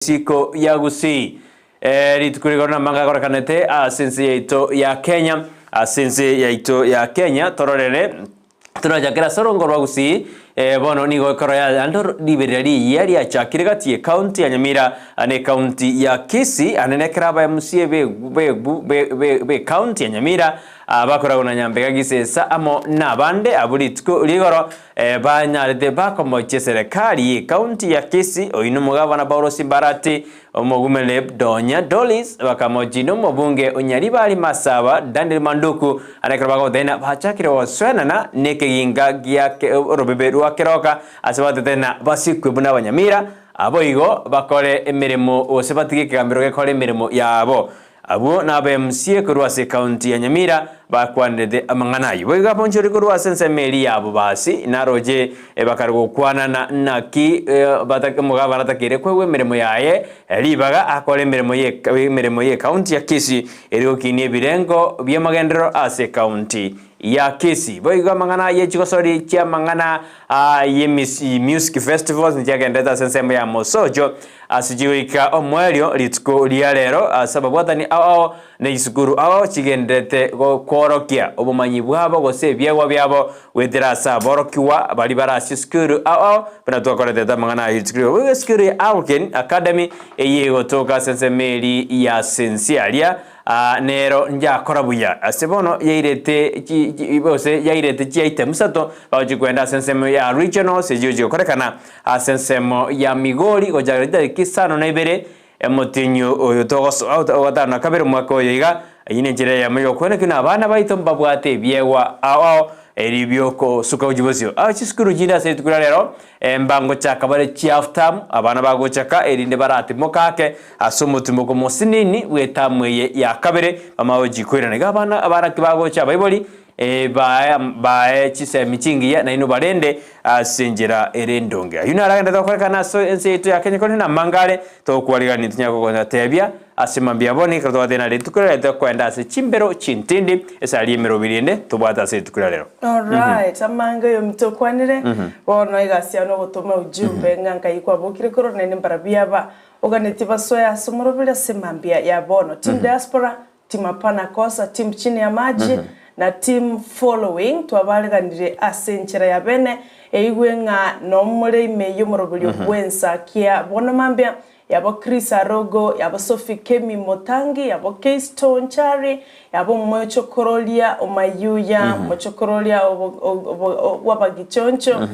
Isiko ya Gusii. Rituko rigoro namanga akorekanete ase ense yaito ya Kenya, ase ense yaito ya Kenya tororere torachakere ase orongo rwa Gusii bono nigo ekero yande riberera rigiya riachakire gati ye county ya Nyamira na ecounty ya Kisii ande nekero aba MCA be be be be county ya Nyamira bakoragwa na Nyambega Gisesa amo nabande abwo rituko rigoro Banyarete bakomochia eserekari y'ecounty ya Kisii, oyio nomogavana Paulo Simbarati, omogumere Donya Doris, bakamochia nomobunge o Nyaribari Masaba Daniel Manduku, ande ekero bagotena bachakire gosoenana nekeginga gia orobebe rwa Keroka ase batetena na basikwe buna abanyamira, aboigo bakore emeremo gose batige ekegambero gekore emeremo yabo. Abwo nab'MCA korwa ase ekaunti ya Nyamira bakwanerete amang'ana ayio. Boigo abonchori korwa ase ensemo eria yabo basi naroche bakare gokwanana naki omogabana atakeire koegwa emeremo yaye ribaga akore emeremo ye emeremo ye ekaunti ya Kisii erio gokinia ebirengo bi'amagenderero ase ekaunti ya Kisii. Boigo amang'ana ye chigosori chi'amang'ana ye music festivals nichiagenderete ase ensemo ya Mosocho Ase chigoika omoerio rituko ria rero ase ababwatani ao ao ne chisukuru ao chigendererete kworokia obomanyi bwabo gose ebiegwa biabo goetera ase aborokigwa baria bare ase chisukuru ao ao buna twakoretete amang'ana aya rituko riria. Boigo esukuru ya Alken Academy eyio egotoka ase ensemo eria ya Sensi aria Aa nero njakora buya. Ase bono yairete chi chi gose yairete chiaitemu isato bagochia kwenda ase ensemo ya regionals echio chigokorekana ase ensemo ya Migori gochakera chitariki isano na ibere omotienyi oyo togosoa ogatano na kabere omwaka oyo iga. Eyio nenchera eyemo yokwenekio na abana baito mbabwate ebiegwa ao ao eri biokosuka gochia bosio. Aa chisukuru chinde ase rituko ria rero Mbangochaka bare chihalf term, abana bagochaka erinde baratimoke ake ase omotimoko mosinini bw'etamu eye ya kabere bamanye gochia koirana. Iga abana abaraki bagocha abaibori bae bae chisemi chingiya nainwe barende ase enchera ere endonge. Ayio naro agenderete gokorekana ase ense yaito ya Kenya korende namanga are tokwarigania tinyara kogotebia ase mambia bono ekero twateba nare rituko riria tokoenda ase chimbero chintindi esari y'emeroberi ende tobwate ase rituko ria rero. Alright, amanga oyo ominto okwanire, bono egasi yao nogotoma ujumbe ng'a nkai kwabokire korwa naende mbarabwo aba oganetie basoe ase omoroberi ase mambia ya bono. Team Diaspora, Team Hapana Kosa, Team Chini ya Maji, na Team Following twabareganire ase enchera ya bene eigwe ng'a nomore ime y'omoroberio bw'ensa kia bono mambia Yabo Chris Arogo, yabo Sophie Kemi Motangi, yabo Keisto Nchari, yabo omochokororia Omayuya, omochokororia bw'Abagichoncho,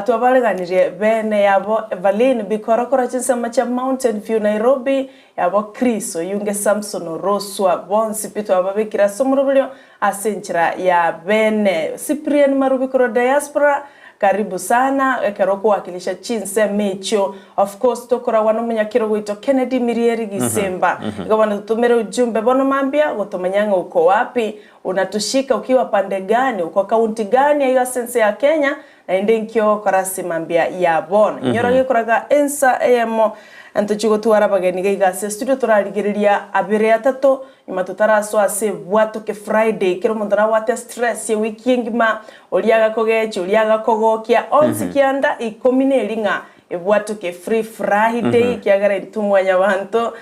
twabareganirie bene, yabo Evaline Bikorokoro chinsemo chia Mountain View Nairobi, yabo Chris Oyunge Samson Oroswa, bonsi pi twababekire ase omoroberio Ase enchera ya bene. Cyprian Marubi korwa diaspora, karibu sana ekero okowakilisha chinsemo echio. Of course tokoragwa nomonyakerogo oito Kennedy Mirieri Gisimba. Igo bono totomere ujumbe bono mambia gotomanya ng'a uko wapi, unatushika ukiwa pande gani, uko county gani aiga ase ense ya Kenya, naende inki ogokora ase mambia ya bono. Inyora gekoraga ensa eyemo ntochie gotwara abageni gaiga ase estudio torarigereria abere atato Nyuma totarasoa ase ebwatoke Friday, kera omonto nabwate stress ewiki engima, oria agakogecha, oria agakogokia, onsi kianda ikomi na eri ng'a ebwatoke free Friday, ekiagera intwe mwanyabanto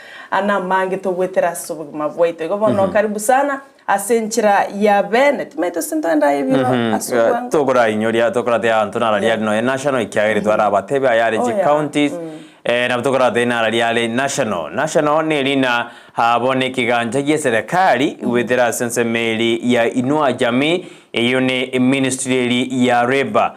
namange togwetera ase obogima bwaito. Igo bono karibu sana ase enchera ya bene. Timaete ase ntoende aye ebiro ase obwango. Tokorainyoria tokoratebi abanto nararia nonya national ekiagera twarabatebi ayare Oh yeah. chicounties nabo tokoratebi nararia are national. National nerina Abo nekegancha gi'eserekari goetera ase ensemo eri ya Inua Jamii, eyio ne eministry eri ya Labour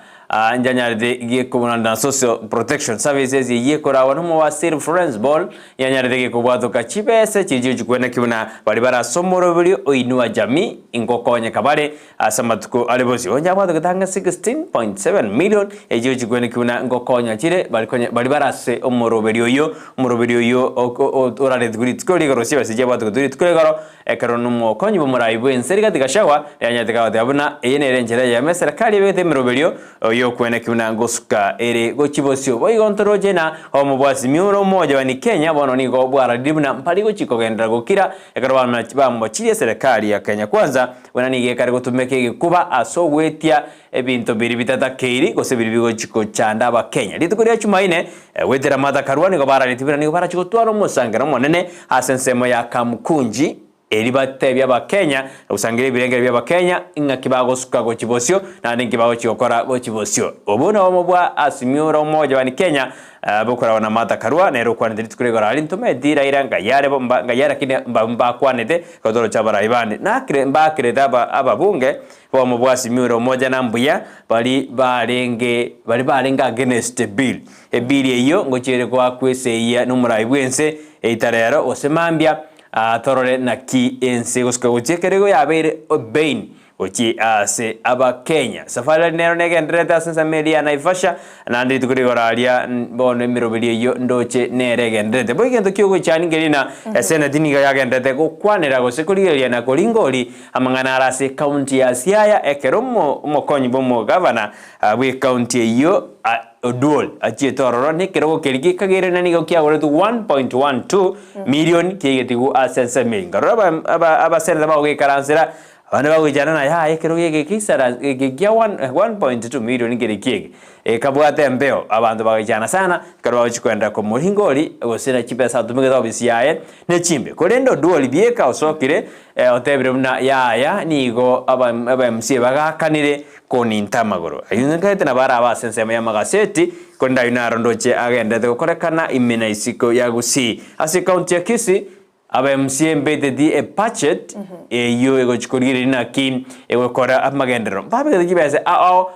njanyarete gekobonana na Social Protection Services eyio ekoragwa nomowasiri Florence Bol yanyarete gekobwatoka chibese chiria chigochi buna baria barase omoroberi o Inua Jamii ingokonyeka bare Ase amatuko are bosio onye abwatogete ang'e 16.7 million echio chikweneki buna ngokonya chire bari baria bare ase omoroberi oyio, omoroberi oyio oraretigwe rituko rigoro gose chibesa chiabwatogetwe rituko rigoro, ekero nomokonyi bw'omorai bw'ense Rigathi Gachagua yanyarete kagoteba buna eye nere enchera eyemo eserekari ebegete emeroberio. Oyokweneki buna ngosuka ere gochia bosio. Boigo ntoroche na omobwasimi ore omoja one Kenya bono nigo bwararire buna mbari gochia kogenderera gokira ekero bamochirie eserekari ya Kenya Kwanza buna nigo ekare gotumeka egekuba ase ogwetia ebinto biria bitatakeiri gose biria bigochia gochanda abakenya. Rituko ria Chumaine goetera Martha Karua nigo bararetie buna nigo barachie gotwara omosangero omonene ase ensemo ya Kamukunji Erio batebie Abakenya na gosangereria ebirengererio bi'Abakenya ing'aki bagosuka gochia bosio, naende inki bagochia gokora gochia bosio. Obwo nobomo bwa Azimio la Umoja One Kenya bokoragwa na Martha Karua, nere okwanete rituko rigoro aria ntometi Raila ngai are bo mba ngai are lakini mbabu mbakwanete gotorocha abarai bande. Nakire mbakerete aba ababunge bomo bwa Azimio la Umoja na mbuya bari barenge bari barenge against the bill. Ebill eyio ngochia ere goakwa eseiya nomorai bwense eita rero gose mambia Aa torore naki ense gosuka gochia ekero igo yabeire obein gochia ase Abakenya. Safari nero negendererete ase ensemo eria ya Naivasha, naende rituko rigoro aria bono emeroberi eyio ndoche nere egendererete. Bo egento kiogoichania nkeri na eseneti nigo yagendererete gokwanera gose korigereria na koringori amang'ana are ase ecounty ya Siaya ekero omokonyi bw'omogavana bw'ecounty eyio Oduol achiete ororo nekerogo keria gekageire na nigo kiagoretwe 1.12 million kiaigetigwe ase ensemo eye. Nkarora aba aba abaseneta bagoikaransera abande bagoichana na yaya ekerogo eke geisara eke kia 1.2 million nkere kiege. Ekabwate embeo abanto bagaichana sana ekero bagochia koenda komoringa oria gose na chibesa atumegete ofisi yaye ne chimbe. Korende Oduol bieka osokire otebire buna yaya nigo aba aba MCA bagakanire Koninta amagoro. Ayio nkaete nabo arabe ase ensemo y'amagaseti, korende ayio naro ndoche agenderete gokorekana ime na isiko ya Gusii. Ase ekaunti ya Kisii, aba MCA mbaeteti ebudget eyio egochi korigereria naki egokora amagenderero. Mbabegete chibesa ao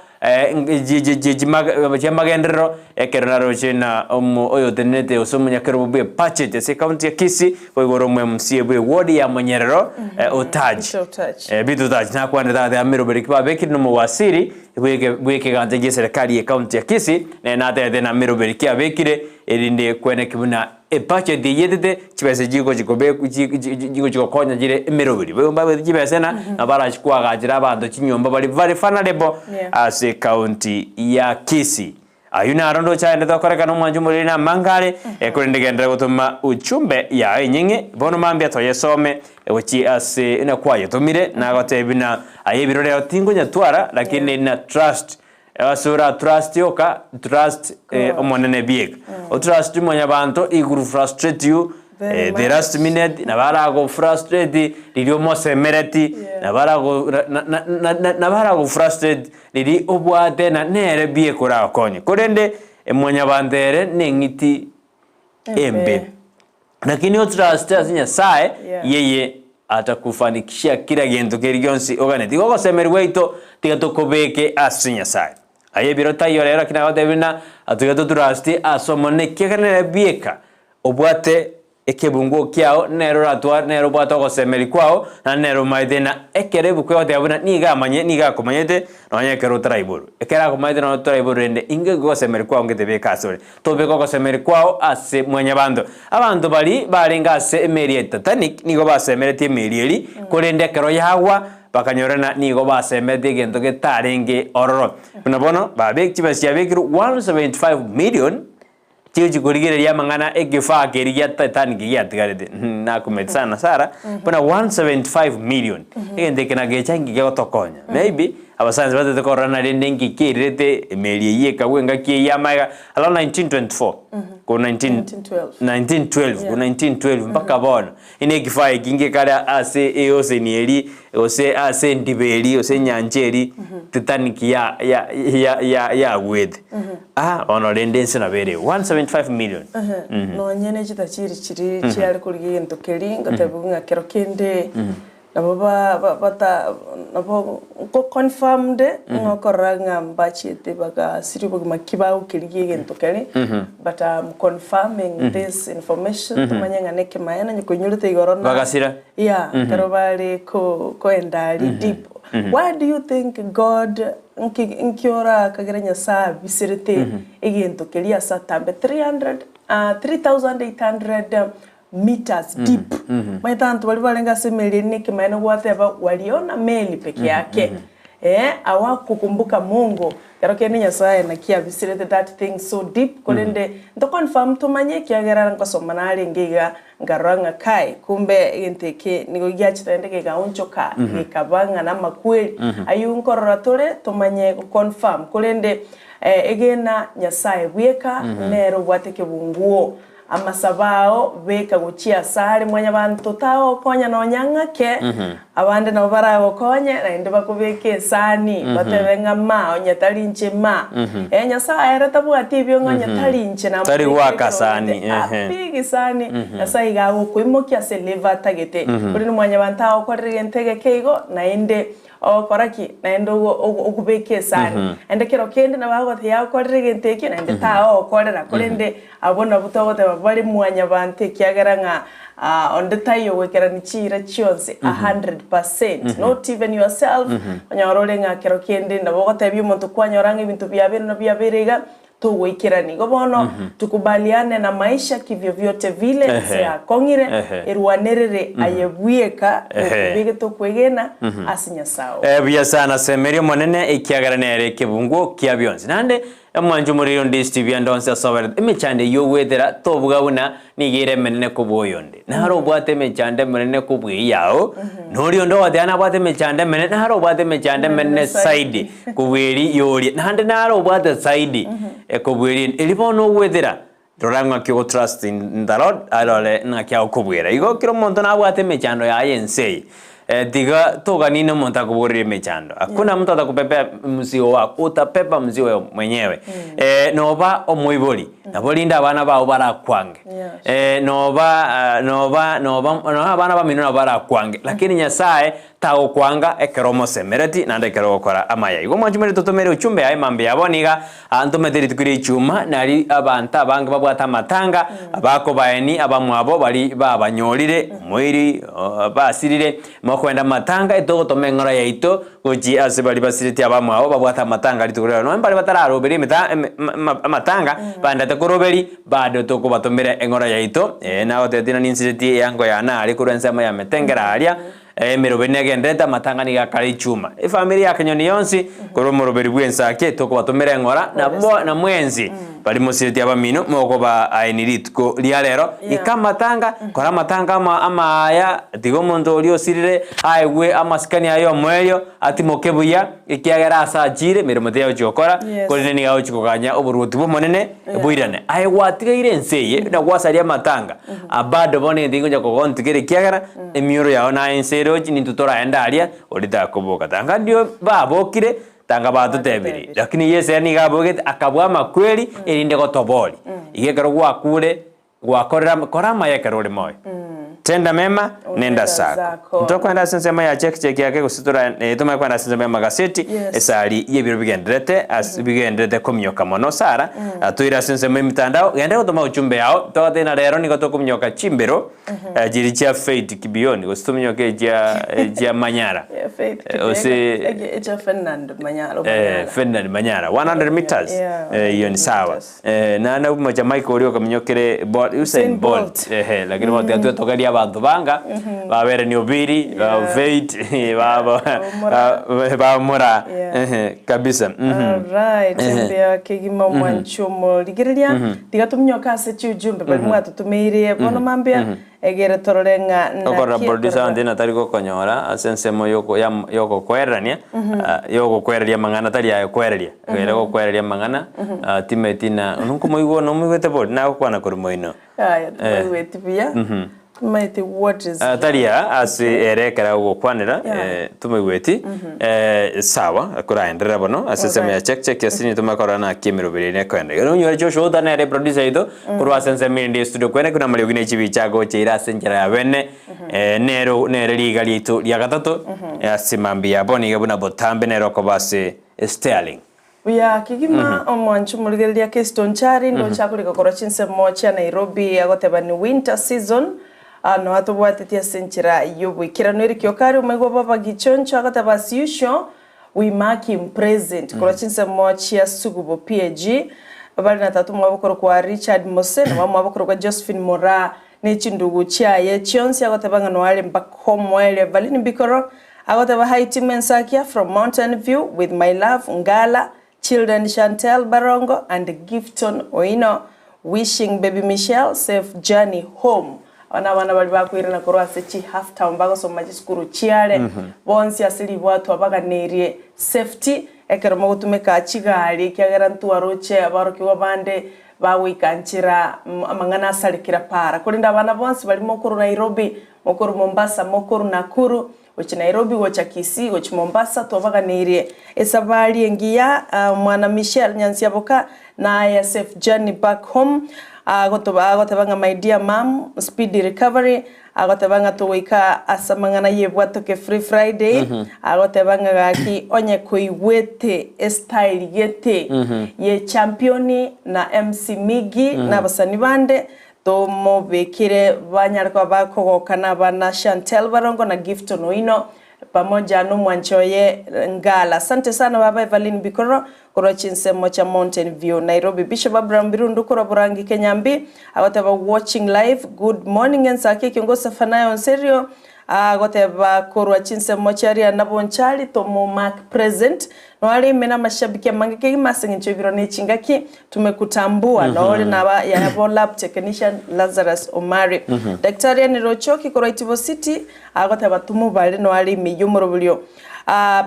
chiamagenderero ekero naroche na omo oyotenenete gose omonyakerobo bwe ebudget ase ekaunti ya Kisii, boigo ore omo MCA bwe eward ya Monyerero Otaji. Peter Otaji. Peter Otaji nakwanete agateba meroberi ki babekire nomowasiri bw'ekegancha gi'eserekari y'ecounty ya Kisii, nere natebete na meroberi ki abekire erinde kweneki buna ebudget eyetete chibesa chigochi kobekwa chigochi gokonya chire emeroberi. Boigo mbabete chibesa na nabo barachi koagachera abanto chinyomba bare very vulnerable ase ecounty ya Kisii. Ayio naro ndoche aendete gokorekana omwancho omoriri na amanga are, korende genderera gotoma uchumbe yao enyeng'e, bono mambia toyesome gochia ase na kwayetomire, nagotebia buna aye ebiro rero tingonyatwara, lakini na trust ase ora trust yoka, trust Omonene bieka. Otrust mwanyabanto he could frustrate you Very the last much. minute, nabo arago frustrate riria omosemereti, nabo arago nabo arago frustrate Riria obwate na nere bieka oragokonye, korende mwanyabanto ere neng'iti embe. Lakini otraste ase Nyasae, Yeah. yeye atakufanikishia kira gento keria gionsi oganeti. Igo ogosemeria gwaito tiga tokobeke ase Nyasae. Aye ebiro taiyo rero lakini agotebia buna tiga totrasti ase Omonene ekiagera nere bieka obwate Ekebunguo kiao nere oratware, nere obwate ogosemeria kwao, naende nere omaete na ekero ebuku egoteba buna nigo amanye, nigo akomanyete nonya ekero otaraiborwe. Ekero akomanyete nonya otaraiborwe rende inga ogosemeria kwao ngetebeke asore. Tobeka ogosemeria kwao ase mwanyabanto. Abanto baria barenge ase emeri ya Titanic nigo basemeretie emeri eria, korende ekero yagwa bakanyorana nigo basemeretie egento getarenge ororo. Buna bono babek chibesa chiabekirwe 175 million. Chigochi korigereria amang'ana ekefaa keria gia Titanic giatigarete nakumeti sana Sarah buna 175 million egento eke nagecha inki kegotokonya maybe abasayansi batete korora narende inki keirerete emeri eyio ekagwa engaki eyio amaega around 1924 ko 19 1912. 1912 ko 1912 mpaka bono ine ekifaa eki ngekare ase eocean eria gose ase endiba eria gose enyancha eria Titanic ya ya ya ya yagwete. Ah bono rende ense nabo ere 175 million. Nonye ne chitachiri chiria chiare korigia egento keria, ngotebiwa ng'a kero kende nabo ba ba bata nabo nko confirmed ng'a okorora ng'a mbachiete bagasiria obogima ki bagokerigia egento keria, but am confirming this information tomanye ng'a nekemaene onye koinyorete igoro na Bagasira. Yeah, ekero bare ko koenda aria deep. Why do you think God nki nki orakagere Nyasaye abiserete egento keria ase atambe 300 ah 3800 meters deep. Omanyete abanto baria barenge ase emeri eria nekemanyererio gwateba waliona meli peke yake eh hawakukumbuka Mungu. Ekero kende Nyasaye naki abisirete that thing so deep korende nto confirm tomanye ekiagera nkosoma narenge iga nkarora ng'a kai kumbe egento eke nigo giachete naende gegaonchoka gekaba ng'a namakweri ayio nkorora tore tomanye go confirm korende egena Nyasaye bweka nere obwate ekebunguo Amasabo ao beka gochia asare mwanyabanto tagokonya nonya ng'ake, abande nabo baragokonye naende bakobeke esani, batebe ng'a ma onye tari inche ma. Ee, Nyasae ere tabwati ebio ng'a onye tari inche Tari namobekere goaka sani, ekerogo ete ehe. apige sani, Nyasae iga agokoimokia ase level atagete. Korende mwanyabanto agokorera egento egeke igo, naende Ogokora ki? Naende okobeka esani. Naende kero kende nabo agoteba yagokorera egento ekio naende tagogokorera korende abwo nabwo togoteba bare mwanyabanto ekiagera ng'a onde taiyo goikerania chiira chionsi a 100%, not even yourself, onyore ore ng'a kero kende nabo ogotebia omonto kwanyora ng'a ebinto biabeire na biabeire iga, Togoikerani. Igo bono tukubaliane na maisha kivyovyote vile ense yakong'ire, erwanerere aye bweka gokobegete okwegena ase Nyasae oo. Buya sana semeria Omonene, ekiagera nere ekebunguo kia bionsi. Naende omwanche omoriri onde isiko ebianda onsi asoberete emechando eyio ogwetera, tobuga buna nigo ere emenene kobua oyonde. Naro obwate emechando emenene kobua eyao, na oria onde ogoteba nabwate emechando emenene, naro obwate emechando emenene zaidi kobua eria y'oria, naende naro obwate zaidi kobua eria ende. Erio bono ogwetera, rora ng'aki ogo trust in the Lord, arore ng'aki agokobuera. Igo kera omonto nabwate emechando yaye ense eye, tiga toganine omonto akobogorerie emechando. Hakuna mtu atakubebea mzigo wako, utabeba mzigo wewe mwenyewe. Noba omoibori, nabo rinde abana bao barakwange. Yes. Noba noba noba nonya abana bamino nabo barakwange, lakini Nyasaye tagokwanga ekero omosemereti naende ekero ogokora amaya. Igo mwanche more totomere uchumbe yaye mambia bono iga ntomete rituko ria ichuma nari abanto abange babwate amatanga bakobaeni abamwabo bari babanyorire omoiri basirire mokoenda amatanga etogotoma eng'ora yaito gochia ase baria basireti abamwabo babwate amatanga rituko riria nonya mbare batararoberia emeta amatanga baendete koroberi Bado tokobatomera eng'ora yaito, ee, nagotebetie ng'a ninsiretie eango yane aria korwa ensemo ya Metengera aaria, emeroberi negendererete, amatanga nigo akare echuma. Efamiri ya Kenyoni yonsi, korwa omoroberi bw'ensake, tokobatomera eng'ora, nabo na mwensi baria mosiretie abamino, mokoba aeni rituko ria rero. Ika amatanga, kora amatanga ama amaaya, tiga omonto oria osirire aegwe amasikani aye omoerio, atimoke buya, ekiagera ase achire, emeremo tiyagochia gokora, Yes. korende nigo agochia koganya oboruoti bw'Omonene, boirane. Aye gwatigaire ense eye, na gwasaria amatanga, bado bono egento ingocha kogontigera ekiagera emioro yao naye ense erochi, nintwe toraende aria, oria takoboka. Tanga ndio babokire, tanga batotebirie. Lakini Yeso ere nigo abogete, akabua amakweri, erinde gotoboria. Igo ekero gwakure, Gwakorire ama, kora amaya ekero ore moyo. Tenda mema, nenda zako. Ntokwenda ase ensemo ya check check ake gose tora eh, tomanye kwenda ase ensemo ya magaseti Yes. esari y'ebiro bigendererete ase bigendererete kominyoka mono Sara mm. Toire ase ensemo y'emitandao genda gotoma ujumbe yao togotebia na rero nigo tokominyoka chimbero eh, chiri chia Faith Kibioni gose tominyoke echia echia Manyara Yeah, Faith Eh, ose Kibega, echa Ferdinand Manyara, eh, Manyara. Ferdinand Manyara 100 meters Yeah, eh, iyo ni 100 sawa meters. Eh, naende omocha Michael oria okaminyokire Bolt, Usain Usain Bolt. Bolt. Ehe, lakini bono tiga twetogerie abanto banga, babere ni Obiri, ba Faith, baba Bamura. bamura. Yeah. Ehe, kabisa. Mhm. Alright, Ehe. mbuya kegima omwanchi omorigereria tiga tominyoke ase chiujumbe baria mwatotomeirie bono mambia egere torore ng'a Okorora naki producer ekorora. onde natari gokonyora ase ensemo yoko yam yogokwererania yogokwereria amang'ana tari aye kwereria, ere gokwereria amang'ana timeti na nkomoigwa nomoigwete bori nagokwana korwa moino. Yaya timoigweti buya timaeti what is Tari aa ase ere ekero agogokwanera Yeah. tomoigweti sawa koraenderera bono ase ensemo ya Alright. check check ase nigo tomanye korora naki emeroberi ere ekoenda. Ekero onyore Joshua Outa nere producer oito Korwa ase ensemo erinde y'estudio kwene kuna amariogi ne chibicha agocha ire ase enchera ya bene, nero nere riiga riaito ria gatato, ase mambia ya bono iga buna botambe nere okoba ase steering. Buya kegima omwanchi omorigereria Kristo Nchari ndoche akorika korwa chinsemo chia Nairobi agoteba ni winter season noa atobwatetie ase enchera y'oboikeranu Eric Okari omoigwa baba Gichoncho agoteba as usual We mark him present korwa chinsemo chia Sugubo PAG, bare na tata omwabo korokwa Richard Mose na mama omwabo korokwa Josephine Moraa ne chindugu chiaye chionsi agoteba ng'a noare mpaka omoerio Evaline Mbikoro agoteba hi team Ensakia from Mountain View with my love Ngala Children Shantel Barongo and Gifton Oino Wishing baby Michelle safe journey home Aba nabana baria bakoirana korwa ase chi half term bagosoma chisukuru chiare bonsi ase ribwatwa baganeirie safety ekero mogotumeka chigari ekiagera ntwaroche abarokigwa bande bagoika nchera amang'ana asarekire para korende abana bonsi baria mokorwa Nairobi mokorwa Mombasa mokorwa Nakuru Gochia Nairobi, gocha Kisii, gochia Mombasa twabaganeirie esabari engiya mwana Michelle Nyansiaboka naye safe journey back home agotoba agoteba ng'a my dear mum speedy recovery agoteba ng'a togoika ase amang'ana yebwatoke free Friday agoteba ng'a gaki onye koigwete estyle gete ye champion na MC Miggy na abasani bande Tomobekire banyare koba bakogoka nabana Shantel Barongo na Gifton Oino pamoja nomwanchi oye Ngala. Asante sana baba Evaline Bikororo korwa chinsemo chia Mountain View Nairobi. Bishop Abraham Birundu korwa Borangi Kenyambi agoteba watching live good morning ensaki ekiongozi Safanayo Onserio Agoteba korwa chinsemo chiaria na bonchari tomo mark present noare ime namashabiki amange kegima ase eng'encho ebiro ne chingaki tumekutambua nore naba yabo lab technician Lazarus Omari Daktari Anne Rochoki korwa Itibo City agoteba tumobare noare ime y'omoroberio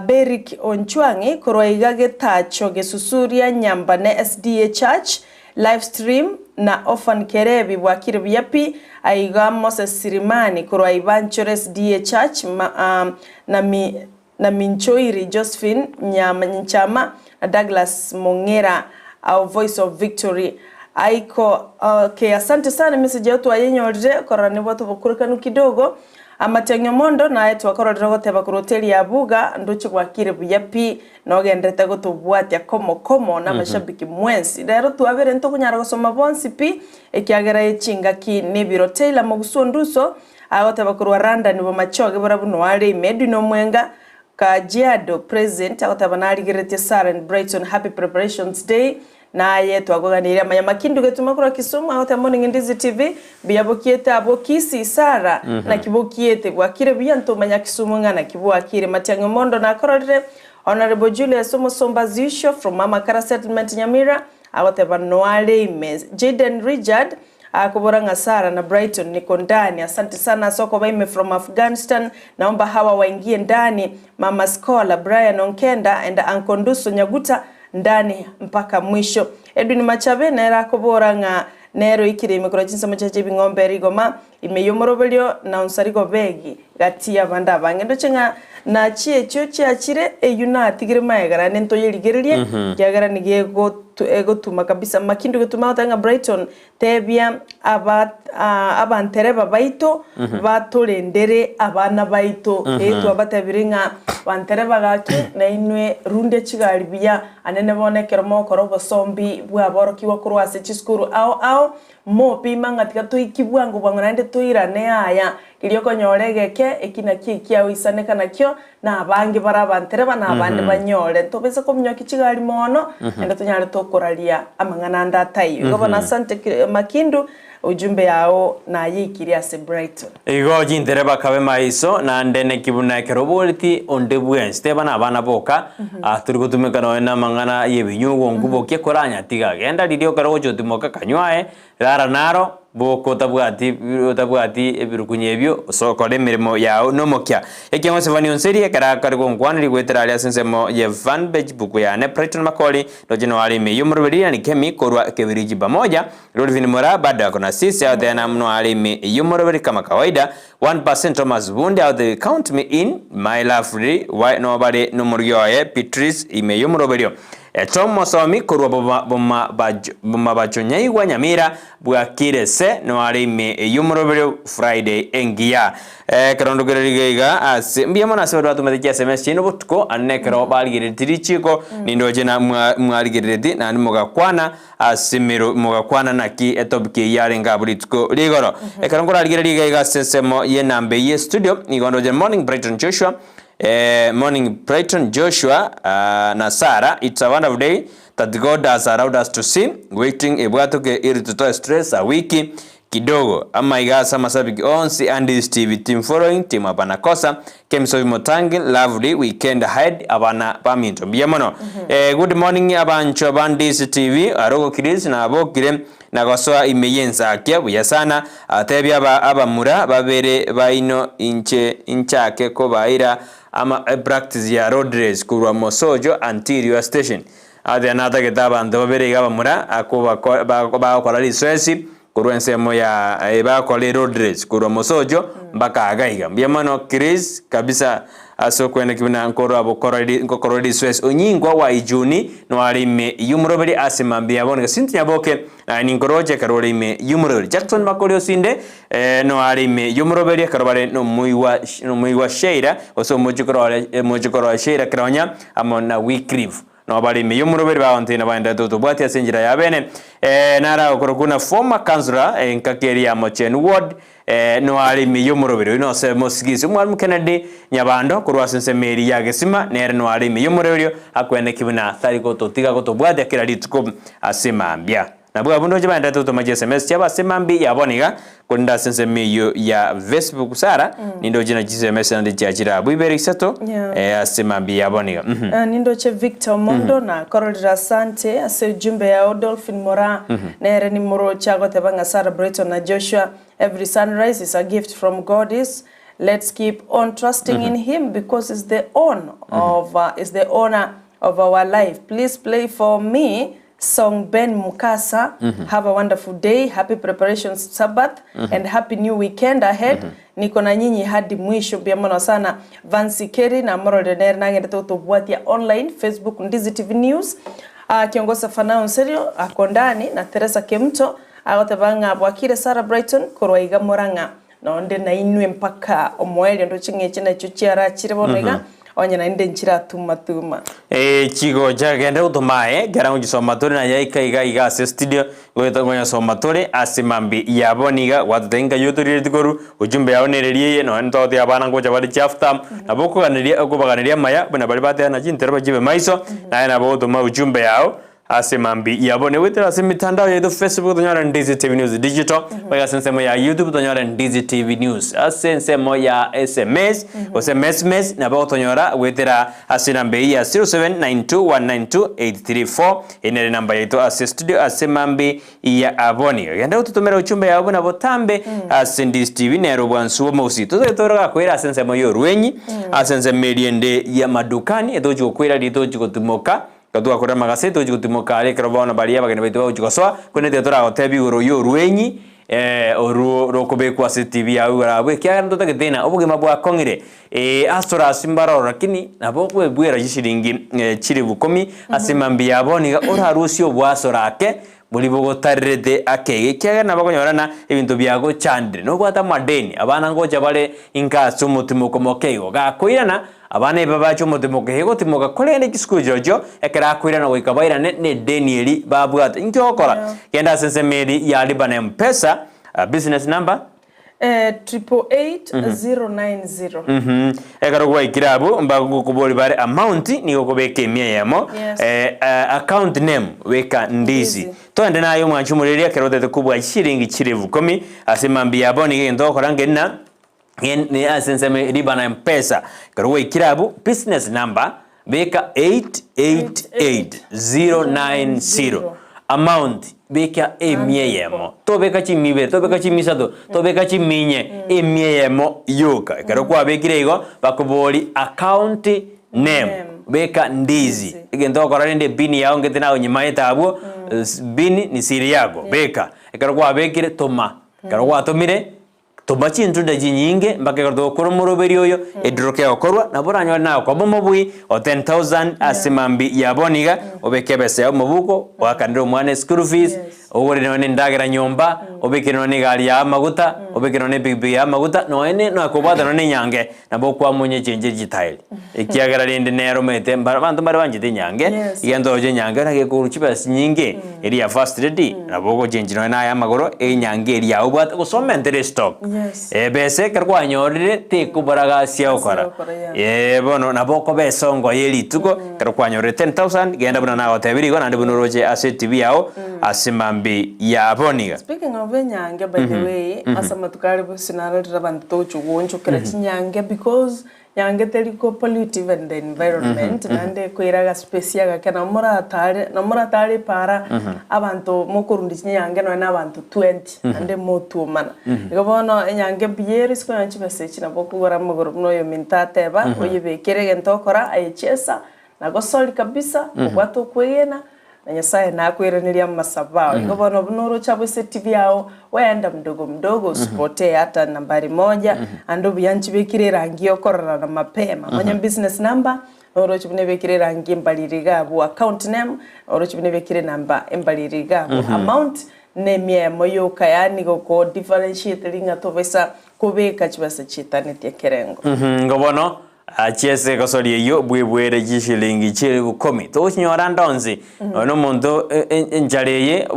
Beric Onchwang'i korwa iga Getacho Gesusu ria Nyambane SDA Church Live stream na Orphan Kerebi bwakire buya pi aiga Moses Sirimani korwa Ibanchore SDA Church ma na mi na Minchoiri Josephine Nyama Nchama na Douglas Mong'era our voice of victory aiko okay asante sana message yao twayenyorire korora nibwate obokurekanu kidogo Amatiang'i omondo naye twakororire ogoteba korwa hoteli ya Buga ndoche bwakire buya pi Nogenderete gotobwatia komo komo namashabiki mwensi. Rero twabere ntokonyara gosoma bonsi pi, ekiagera echingaki nebiro. Taylor Mogusu Onduso agoteba korwa London Bomachoge barabwo noare ime. Edwin Omwenga Kajiado present agoteba narigereretie Sarah and Brighton happy preparations day. Naye twakoganeirie amaya makindu getuma korwa Kisumu agoteba morning Ndizi TV mbuya bokiete abwo Kisii Sarah naki bokiete bwakire buya ntomanya Kisumu ng'a naki bwakire Matiang'i Omondo nakororire Honourable Julius Omosomba as usual from Amakara Settlement Nyamira agoteba noare ime Jayden Richard akobora ng'a Sarah na Brighton niko ndani asante sana ase okoba ime from Afghanistan naomba hawa waingie ndani Mama Scholar Brian Onkenda and Uncle Nduso Nyaguta ndani mpaka mwisho. Edwin Machabe nere akobora ng'a nere oikire ime korwa chinsemo chia chebing'ombe rigoma ime y'omoroberio na onsarigo begi gati y'abande abange. Ndoche ng'a nachie echio chiachire eyio natigire magega naende ntoyerigererie ekiagera nigo egotu egotuma kabisa. Makindu getuma agoteba ng'a Brighton tebia aba abantereba baito batorendere abana baito. Ee twabatebirie ng'a bantereba gaki nainwe rundia chigari buya, anene bono ekero mogokora obosombi bw'aborokigwa korwa ase chisukuru ao ao, mopima ng'a tiga toikie bwango bwango naende toirane aya, riria okonyora egeke eki nakio ekiagoisaneka nakio, na abange bare abantereba na abande banyore. Ntobisa kominyokia chigari mono, naende tonyare tokoraria amang'ana ande ataiyo. Igo bono asante Makindu, ujumbe yao nayeikirie ase Brighton. Igo chintereba kabe maiso, naende neki buna ekero oboreti onde bwensi, teba nabana boka, ah, tori gotumeka nonya namang'ana y'ebinyugwa onkubokia koranya tiga genda riria ekero ogochia gotimoka kanywa aye, Rara naro, boka otabwati otabwati ebirukunyi ebio, ase okora emeremo yao nomokia. Ekiagera Sefania onserie, ekero akare gonkwaneria goetera aria ase ensemo ye fanpage buku yane Brighton Makori, ndoche noare ime y'omoroberi yani Kemi korwa Kebiriji pamoja, Rodvin Moraa bado ako na sisi aotebia namu noare ime y'omoroberi kama kawaida, 1% Thomas Bundi aotebia count me in, my lovely why nobare nomorugi oye Beatrice ime y'omoroberio. Tom mosomi korwa Bomabacho Nyaigwa Nyamira bwakire se noare ime y'omoroberio Friday engiya. Ekero ndokereria iga ase mbuya mono ase baria batomete chi sms chiaino botuko ande nekero barigerereti richiko nindoche na mwarigerereti naende mogakwana ase emero mogakwana naki etopic eyio yarenge abwo rituko rigoro. Ekero nkorarigereria iga iga ase ensemo y'enamba eyio y'estudio nigo ndoche Morning Brighton Joshua Morning Brighton Joshua na Sarah it's a wonderful day that God has allowed us to see waiting ebwatoke iri totoe stress a wiki. kidogo. Amaiga ase amasabiki onsi a Ndizi TV team following team Hapana Kosa Kemsobi Motangi lovely weekend ahead abana baminto mbuya mono. Eh, good morning abanchwa ba Ndizi TV arogo Chris nabokire na gosoa ime y'ensakia buya sana atebia aba abamura babere baino inche inchake kobaira ama practice ya road race korwa Mosocho until your station Aria natagete abanto babere iga abamura akobako bagokora risoesi korwa ensemo ya bagokora eroad race korwa mosocho mpaka iga iga. Mbuya mono Chris kabisa ase okweneki buna nkorwa bokora ngokora risoesi. Onyingwa wa Ijuni noare ime y'omoroberi ase mambia ya bono gose ntinyaboke naye ninkoroche ekero ore ime y'omoroberi. Jackson Makori Osinde noare ime y'omoroberi ekero bare nomoigwa nomoigwa Sheila gose omochokoro ore omochokoro wa Sheila Keronya amo na Wycliffe. Nabo bare ime y'omoroberi bagontena baenderete gotobwatia ase enchera ya bene. Nara gokorokwa buna former councillor engaki eria ya Mocheni ward, nigo are ime y'omoroberi. Oyio nose mosigisi Omwalimu Kennedy Nyabando korwa ase ensemo eria ya Gesima nere nigo are ime y'omoroberi akweneki buna tari gototiga gotobwatia kera rituko ase mambia. Nabwo abwo ndoche baenderete gotoma chiSMS chiabo ase mambia ya bono iga, korende ase ensemo eyio ya Facebook Sarah, nindoche na chiSMS naende chiachire abwo ibere isato Yeah. eh, ase mambia ya bono iga. Mhm. Eh, nindoche Victor Omondo nakororire asante ase ujumbe yao Dolphin Moraa nere nimoroche agoteba ng'a Sarah Brighton na Joshua every sunrise is a gift from God is let's keep on trusting in him because is the own of uh, is the owner of our life please play for me Song Ben Mukasa have a wonderful day happy preparations Sabbath and happy new weekend ahead niko na nyinyi hadi mwisho mbuya mono sana Vancy Kerry namororire nere nagendete gotobwatia online Facebook Ndizi TV News uh, kiongozi Fanao Nserio ako ndani na Teresa Kemto agoteba ng'a bwakire Sarah Brighton korwa iga Murang'a Nonde nainwe mpaka omoerio ndoche ng'a echi nachio chiarachire bono iga, onye naende nchiratumatuma. Ee, chigocha genda gotoma aye, ekero ngochisoma tore naye aika iga iga ase studio, ngoeta ngonyasoma tore ase mambi ya bono iga, gwatotebia nkai otorigeretie korwa, ujumbe yao nereria eye, nonya ntogotebia abana ngocha bare chihalf term, nabo okoganeria okobaganeria amaya, buna baria bateba chintero bachibe maiso, naye nabo ogotoma ujumbe yao, Ase mambia yabo nigoetera ase emitandao yaito Facebook tonyore Ndizi TV News Digital, goika ase ensemo ya YouTube tonyore Ndizi TV News. Ase ensemo ya SMS gose mesmes nabo ogotonyora goetera ase enamba eyio ya 0792192834 eyio nere enamba yaito ase studio ase mambi ya aboni. Genda gototomera uchumbe yao buna botambe ase Ndizi TV nere obwansu bw'omogusii. Totoge tore gakoira ase ensemo ya orwenyi ase ensemo eria ende ya madukani etochi gokoira riria tochi gotimoka Ekero twakorire amagaseti togochia gotimoka aria ekero bono baria abageni baito bagochia gosoa, korende tiga toragotebie igoro y'orwenyi orwo rokobekwa ase etibi yao igoro abwo, ekiagera ntotagete ng'a obogima bwakong'ire ase ore ase mbaroro lakini nabo okoebuera chishilingi chilifu ikomi ase mambia ya bono iga orarusie obwasore ake boria bogotarerete ake iga, ekiagera nabo okonyora ng'a ebinto biagochandire, nobwate amadeni, abana ngocha bare inka ase omotimoko moke igo, gakoirana Abana ebi babache omotimoka ehe gotimoka, korende chisukuru chirochio ekero akoirana goika bairane nedeni eri babwate. Inki ogokora? Genda ase ensemo eri ya Lipa na M-Pesa, business number. Triple 8090. Ekero gwaikire abwo mbagokoboria bare amount nigo okobeka emia eyemo Yes. account name beka Ndizi. Ndizi. Togende naye omwanchi omoreria ekero otagete kobua chishilingi chilifu ikomi ase mambia ya bono iga egento ogokora nkeri na Ne ase ensemo riba na mpesa ekero gwaikire abwo business number beka 888090 amount beka emia eyemo tobeka chimia ibere tobeka chimia isato tobeka chimia inye emia eyemo yoka ekero kwabekire igo bakobori account name beka ndizi egento ogokora rende epin yao ngete nagonyimaete abwo pin ni siri yako beka ekero kwabekire toma ekero gwatomire Toma chintunda chinyinge mpaka ekero togokora omoroberio oyo, ediro kegokorwa, nabo oranyore nagokoba omobui o 10,000 ase mambi ya bono iga, obeke ebesa yao mobuko, oakanere omwana eschool fees, ogore nonya na endagera nyomba, obekere nonya na egari yao amaguta, obekere nonya na epikipiki yao amaguta, nonya ne nakobwata nonya na enyange, nabo okwamonya echenche chitairi. Ekiagera rende nere omanyete mbaro abanto mbare banchete enyange, Yes. egento oroche enyange naki ekorwa chibesa chinyinge, eria ya first lady, nabo ogochenchi nonya naye amagoro, enyange eria yago obwate gose omentere estock. Yes. Ebesa ekero kwanyorire tekobora gasi ogokora. Gasi ogokora, yeah. Eh, bono nabo okoba esongo ye rituko, ekero kwanyorire 10,000, genda buna nagotebirie igo naende buna oroche ase etibi yao, ase mambia. mambi yaboniga. Speaking of enyange by the way, ase amatuko are bosio narorire abanto togochia goonchokera chinyange because nyange teri ko pollute even the environment naende ekoira agaspace agake nabo moratare nabo moratare epaara abanto mokorundia chinyange nonye na abanto 20 naende motuomana. Igo bono enyange mbuya ere isiko nonye chibesa echi nabo okogora amagoro buna oyominto ateba oyebekere egento okora aye chiesa Nagosori kabisa, obwate okwegena, na Nyasae nakoiranerie amasabo ao. Igo bono buna oroche abwo ase etibi yao, wenda mdogo mdogo usipotee hata nambari moja, ande obuya nchibekire erangi yokorora na mapema. Manya business number, noroche buna ebekire erangi embariri iga abwo, account name, noroche buna ebekire enamba embariri iga abwo, amount nemia emo yoka, yaani goko differentiate ring'a tobaisa kobeka chibesa chietanetie ekerengo. Igo bono Achie ase egosori eyio bwebwere chishilingi chi'elifu komi. Togochinyora ande onsi. Nonya na omonto enchara eye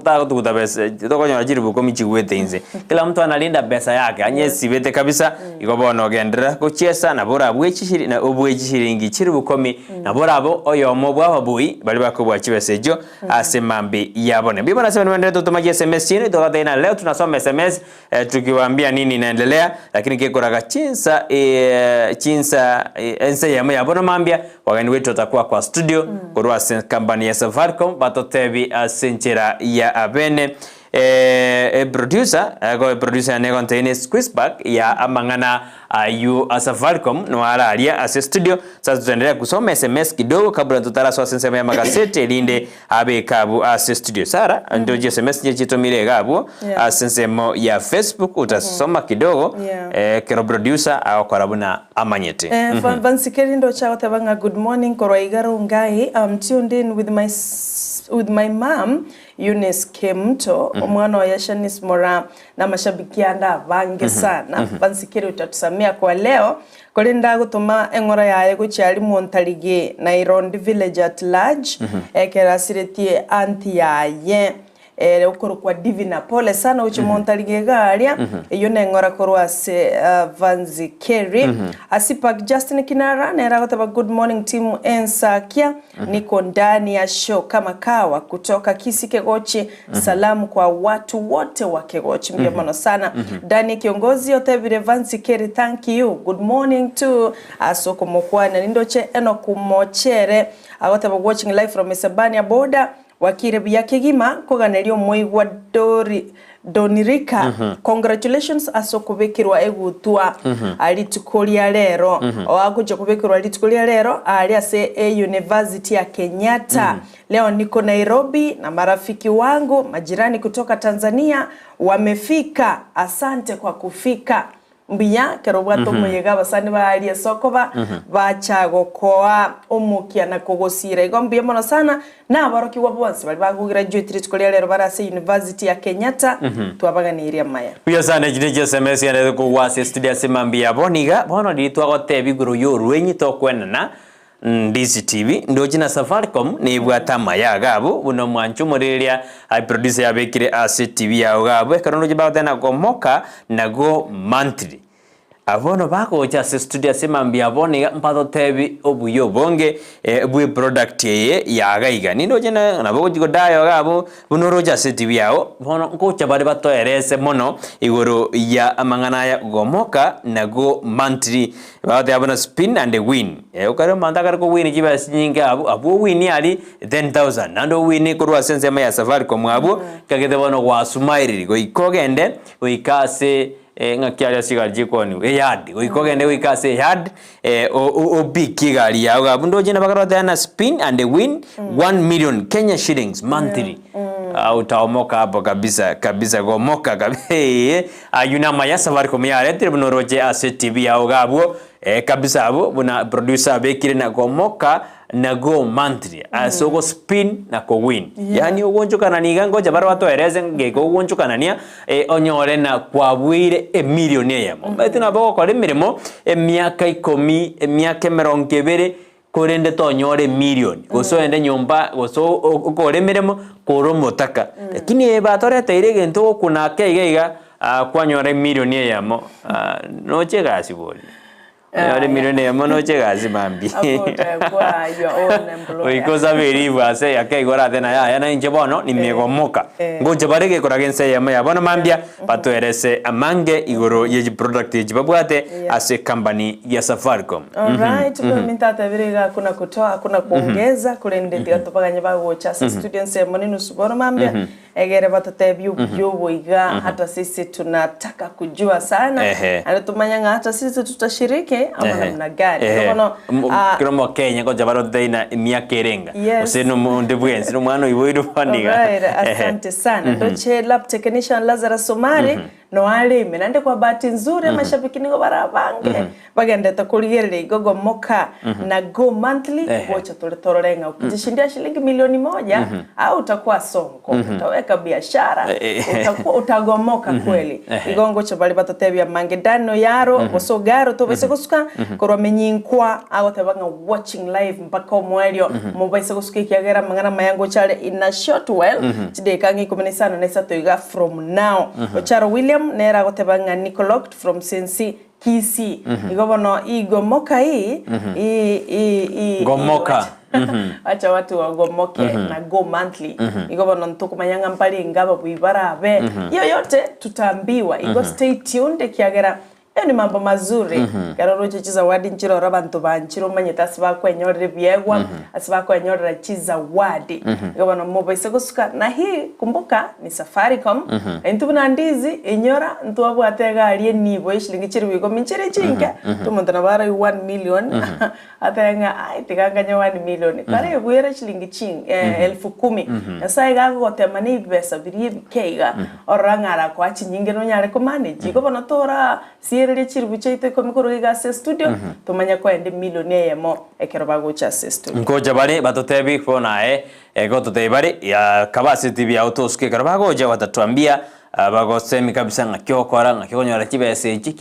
tagotuguta besa tokonyora chilifu komi chigwete inse. Kila mtu analinda pesa yake anyesibete kabisa igo bono genderera gochiesa nabo orabue chishili obue chishilingi chilifu komi nabo orabe oyomo bw'ababui baria bakobua chibesa echio ase mambia yabone. Mbuya mono ase abanto baendererete gotoma chi sms chiaino togateba ng'a leo tunasoma sms Tukiwaambia nini inaendelea, lakini kekoraga chinsa chinsa ensa eyemo ya bono mambia, wageni wetu watakuwa kwa studio korwa ase company ya Safaricom batotebi ase enchera ya abene producer ego producer yane egontebia ne squeeze back ya amang'ana aywo a Safaricom no araria ase studio. Sasa tutaendelea kusoma sms kidogo kabla totarasoa ase ensemo ya magaseti erinde Abeke abwo ase studio. Sarah, ndoche sms nche chitomire iga abwo Yeah. ase ensemo ya Facebook utasoma kidogo Yeah. eh, ekero producer agokora buna amanyete. Eh, Van- Vansikeri ndoche agoteba ng'a good morning korwa iga Rongai I'm tuned in with my s- with my mom Eunice Kemunto omwana oye Shanice Moraa na amashabiki ande abange sana Vansikeri utatusamia kwa leo Korende agotoma eng'ora yaye gochia aria Montarige na Irondi village at large, ekero asiretie aunty yaye ere okorokwa Divina. Pole sana gochia Montarige iga aria, eyio neng'ora korwa ase Vanzi Kerry. Asipak Justin Kinara nere agoteba good morning team Ensakia, niko ndani ya show kama kawa kutoka Kisii Kegochi, Salamu kwa watu wote wa Kegochi mbuya mono sana. Danny Kiongozi otebire Vansi Kerry thank you good morning to ase okomokwania nindoche Enock Mochere agoteba watching live from Isebania border wakire buya kegima nkoganeria omoigwa Dori Donirika congratulations ase okobekerwa egutwa rituko ria rero oagochia kobekerwa rituko ria rero aria ase e University ya Kenyatta Leo niko Nairobi na marafiki wangu, majirani kutoka Tanzania wamefika, asante kwa kufika. Mbuya kero obwate omoyega abasani baria ase okoba bacha gokoa omokia na kogosira igo mbuya mono sana na aborokigwa bonsi baria bagograduate rituko ria rero bare ase University ya Kenyatta twabaganeirie amaya. Mbuya sana echi nechi sms yane kogwa ase studio ase mambia bono iga bono riria twagotebia igoro ya orwenyi tokwenana DCTV, ndoche na Safaricom nebwate amaya iga abwo buna omwancho omorereria aye producer yabekire ase TV yao iga abwo ekero ndoche bagoteba na gomoka nago monthly. Abwo bono bagocha ase studio ase mambia bono iga mbatotebi obuya obonge bwe product eye ya iga iga. Nindoche na nabo ogochi kodaya iga abwo buna oroche ase TV yao bono ngocha bare batoerese mono igoro ya amang'ana aya gomoka nago monthly. Bagoteba buna spin and win. Okare omonto akare kowin chibesa chinyinge abwo, abwo owini aria 10,000 naende owini korwa ase ensemo ya Safaricom abwo, ekagete bono gwasumairiri goika ogende goika ase ng'aki aria ase chigari chikooniwa eyard, goika ogende goika ase eyard opikie egari yago iga abwo. Ndoche nabo ekero bagoteba spin and win 1 million Kenya shillings monthly. Utaomoka hapo kabisa kabisa gomoka kabisa eeh. Ayio namaya Safaricom yaretire buna oroche ase TV yao iga abwo eh kabisa abwo buna producer abekire na gomoka na go monthly ase ogo spin na ko win. Yaani ogoonchokanania iga ngocha bare batoerese ngeka ogoonchokanania eh onyore na kwabuire emilion eyemo. Omanyete nabo ogokora emeremo emiaka ikomi, emiaka emerongo ebere Korende tonyore emilioni, gose ogende nyomba, gose okore emeremo kore omotaka. Lakini eye batoreteire egento ogokuna ake iga iga, kwanyora emilioni eyemo, noche egasi bori. Onyore emilioni eyemo noche egasi mambia. Hapo utakuwa your own employer. Goika osabe eribu ase ake igo orate na yaya na inche bono nimegomoka. Eh. Ngocha bare gekoraga ense eyemo ya bono mambia batoerese amange igoro ye chiproduct echi babwate Yeah. ase ecompany ya Safaricom. Alright, mm -hmm. Mintatebire iga hakuna kutoa hakuna kuongeza korende tiga tobaganye bagocha ase studio ensemo ne nusu bono mambia Egere batotebie obuya obo iga, hata sisi tunataka kujua sana, Ehe. naende tumanye ng'a hata sisi tutashiriki ama Ehe. namna gani. Ehe. Bono, ah, Kera omokenya ngocha bare oteina emiaka erenga Yes. gose na omonde bwensi na omwana oiboirwe bono iga. Alright, Ehe. asante sana. Ndoche lab technician Lazarus Omari noare ime naende kwa bahati nzuri amashabiki nigo bare abange bagendete korigereria igo gomoka na go monthly Ehe. gocha tore torore ng'a ukijishindia shilingi milioni moja au utakuwa sonko utaweka biashara Eh, utakuwa utagomoka kweli Ehe. igo ngocha bari batotebia mange dano yaro gose ogaro tobaise gosuka korwa menyinkwa agoteba ng'a watching live mpaka omoerio mobaise gosuka ekiagera amang'ana amaya ngocha are in a short while chidakika ng'a ikomi na isano na isato iga from now Ocharo William nere agoteba ng'a niko locked from Sensi Kisii igo bono igomoka ii ii ii ii Gomoka. Acha watu wagomoke na go monthly igo bono ntokomanya ng'a mbarenge ababui barabe yoyote tutaambiwa igo stay tuned ekiagera Ayo ni mambo mazuri ekero oroche chizawadi nchirore abanto banchire omanyete ase bakwenyorera ebiegwa ase bakwenyorera chizawadi igo bono mobaise gosuka na hii kumbuka ni Safaricom intwe buna ndizi inyora ntwabwate egari enibo ya eshilingi chilifu ikomi nchire chinke omonto nabo araigwe one million atebe ng'a ai tiga nganye one million kare ebwere chilingi ching elfu kumi Nyasaye iga agogotema na ebibesa biria ebike iga orora ng'a arakoa chinyinge nonyare ko manage igo bono tora siereria chilifu chiaito ikomi korwa iga ase estudio tomanye koenda emilion eyemo ekero bagocha ase estudio. Nkocha bare batotebi bono aye gototebia bare kaba ase etibi yao tosuke ekero bagocha batatuambia bagosemi kabisa ng'aki ogokora ng'aki okonyora chibesa echi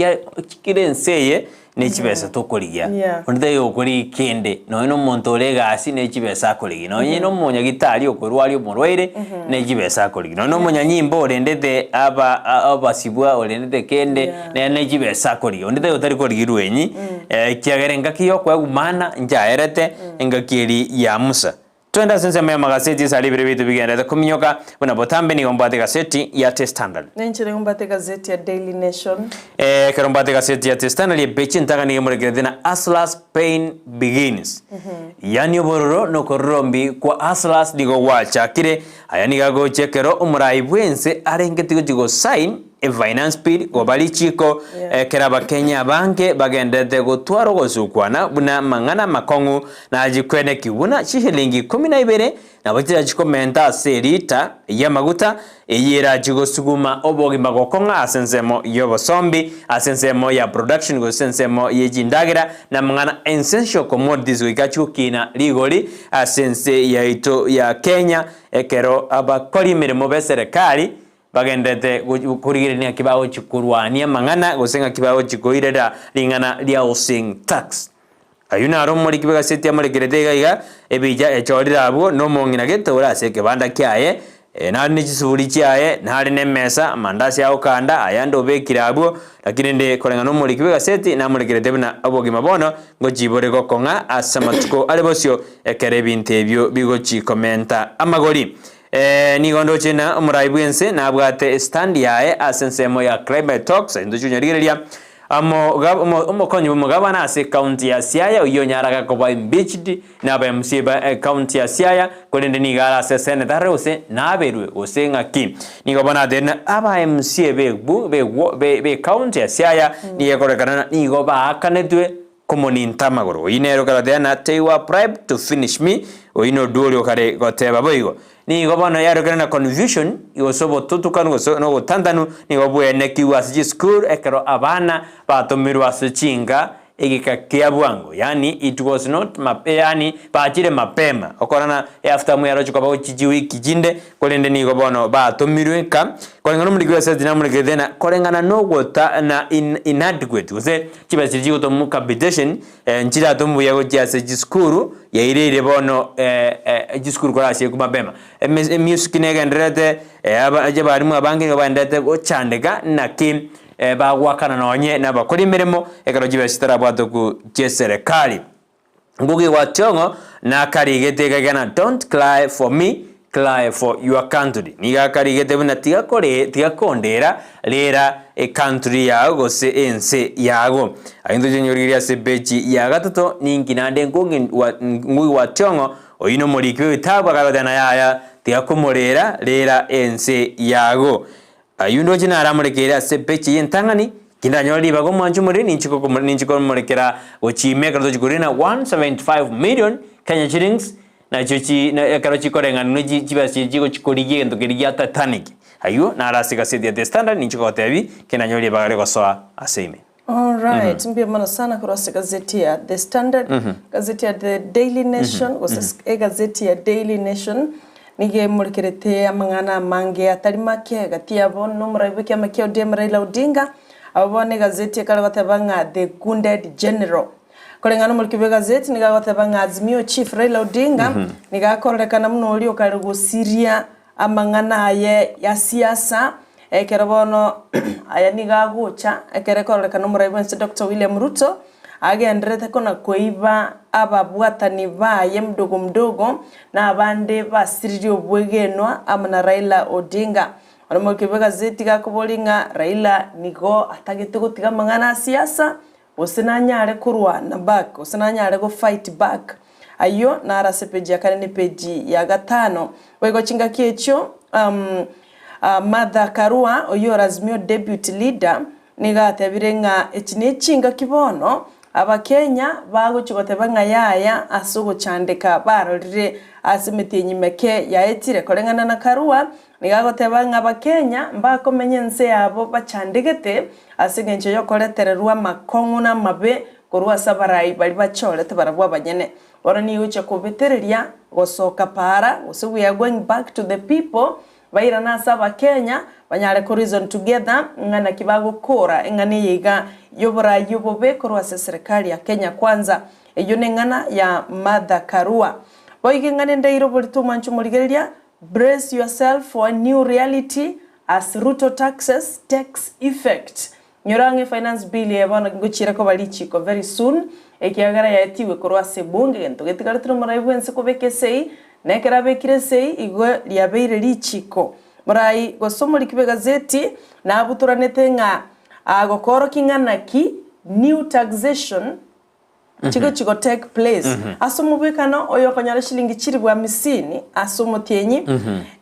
kera ense eye ne chibesa tokorigia. Yeah. Onde taiyo okorigia kende, nonye na omonto ore egasi ne chibesa akorigia, nonye na omonyagitari okorwaria omorwaire ne chibesa akorigia, nonye na omonyanyimbo orendete aba abasibwa orendete kende Yeah. nere ne chibesa akorigia, onde taiyo otari korigia rwenyi ekiagera engaki ya okoegumana nchaerete engaki eria ya Musa. Twende ase ensemo y'amagaseti ase aria ebiro biaito bigendererete kominyoka, buna botambe nigo mbwate egaseti ya The Standard. Ninche nigo mbwate egazeti ya Daily Nation. Ekero mbwate egaseti ya The Standard epeji entang'ani nigo emorekerete na Hustlers Pain Begins. Yaani obororo na okororombi kwa Hustlers nigo gwachakire. Aya nigo agocha ekero omorai bw'ense arengeti gochia gosign Efinance Bill koba richiiko ekero Abakenya abange bagenderete gotwara ogosukwana buna amang'ana amakong'u nachikweneki buna chishilingi ikomi na ibere nabo chirachi komenta ase elita y'amaguta eyio erachi gosuguma obogima gokong'a ase ensemo y'obosombi ase ensemo ya production gose ensemo ye chindagera na amang'ana essential commodities goika achi gokina rigori ase ense yaito ya Kenya ekero abakori emeremo b'eserekari Bagenderete korigereria ng'aki bagochia korwania amang'ana, gose ng'aki bagochia koirera ring'ana ria housing tax. Ayio naro omoriki bw'egaseti amorekerete iga iga, ebicha echorire abwo nomong'ina gete ore ase ekebanda kiaye, nare ne chisuburi chiaye, nare nemesa, amandasi agokanda, ayande obekire abwo, lakini rende koreng'ana nomoriki bw'egaseti namorekerete buna obogima bono ngochia bore gokong'a ase amatuko are bosio ekero ebinto ebio bigochia komenta amagori. Ee, nigo ndoche ng'a omorai bw'ense nabwate estand yaye ase ensemo ya Climate Talks, intochi konyarigereria omokonyi bw'omogabana ase ecounty ya Siaya oyio onyaraga koba impeached na aba MCA ba ecounty ya Siaya, korende nigo are ase esenate arore gose naberwe gose ng'aki. Nigo bono atebire ng'a aba MCA be county ya Siaya nigo ekorekana ng'a nigo baakanetwe Komoninta amagoro. Oyio nere okarateba na they were bribed to finish me, oyio nodwo oria okare goteba boigo. Nigo bono yarokire na confusion gose obotutukanu gose na ogotantanu nigo bwenekigwe ase chisukuru ekero abana batomirwe ase chinka egeka kia bwango yaani it was not yaani bachire mapema okora na half term yaroche koba gochia chiwiki chinde Korende nigo bono batomirwe nka, koreng'ana omoriki bw'esegi namorekerete na koreng'ana nogota na inadequate gose chibesa chiria chigotomwa capitation nchiratomwe buya gochia ase chisukuru yaireire bono chisukuru korasiekwa mapema. Emisi negendererete abarimu abange nigo baendererete gochandeka naki. Bagoakana nonye nabakori emeremo ekero chibesa chitarabwatokwu chi'eserekari. Ngugi wa Thiong'o nakarigete egegena Don't cry for me, cry for your country. Nigo akarigete buna tiga kore tiga kondera, rera ecountry yago gose ense yago. Ayio ntochonyorigereria ase epeji ya gatato ninki naende Ngugi wa Ngugi wa Thiong'o oyio nomoriki bw'ebitabu akagoteba na yaya tiga komorera, rera ense yago. Ayio ndoche naramorekeire ase epeji eye entang'ani, tindanyora ribaga omwanche omoriri ninche ninche komorekera gochia ime ekero tochia korina 175 million Kenya shillings nachio chi ekero chikoreng'anwa ne chibesa chiria chigochia korigia egento keria gia Titanic. Ayio naro ase egaseti ya The Standard ninche kogotebia kindanyore ribaga rigosoa ase ime. Alright, mbuya mono sana korwa ase egazeti ya The Standard, egazeti ya The Daily Nation, gose egazeti ya Daily Nation nigo emorekerete amang'ana amange atari make gati yabo na omorai bw'ekiama kia ODM Raila Odinga, abwo bono egazeti ekare goteba ng'a The Wounded General. Koreng'ana omoriki bw'egazeti nigo agoteba ng'a Azimio Chief Raila Odinga nigo akororekana buna oria okare gosiria Amang'ana aye ya siasa, ekero bono aya nigo agocha ekero ekororekana omorai bwense Doctor William Ruto agendererete kona koiba ababwatani baye mdogo mdogo na abande basiririe obwegenwa amo na Raila Odinga. Bono omoriki bw'egazeti gakoboria ng'a Raila nigo atagete gotiga amang'ana a siasa gose nanyare korwana back gose nanyare go fight back. Ayio naro ase epeji ya kane na epeji ya gatano. Boigo chingaki echio Martha Karua oyio ore Azimio deputy leader nigo atebire ng'a echi nechingaki bono Abakenya bagochia goteba ng'a yaya ase ogochandeka barorire ase emetienyi meke yaetire. Koreng'ana na Karua nigo agoteba ng'a Abakenya mbakomenya ense yabo bachandegete ase engencho yokoretererwa amakong'u na amabe Korwa ase abarai baria bachorete barabwo abanyene. Bono nigo gochia kobetereria gosoka para, gose we are going back to the people, bairane ase abakenya, banyare ko reason together ng'a naki bagokora eng'ana eye iga y'oborai obobe korwa ase eserekari ya Kenya Kwanza. Eyio neng'ana ya Martha Karua. Boigo eng'ana ende eire oborito omwanche omorigereria, Brace yourself for a new reality as Ruto taxes takes effect. Nyora ng'a efinance bill eye bono ngochiire koba richiko very soon, ekiagera yaetigwe korwa ase ebunge, gento getigarete nomorai bwense kobeka esei, na ekero abekire esei igo riabeire richiko. Morai gose omoriki bw'egazeti nabutoranete ng'a agokoorokia ng'a naki new taxation chigochi go take place ase omobwekano oyo okonyora shilingi chilifu hamisini ase omotienyi,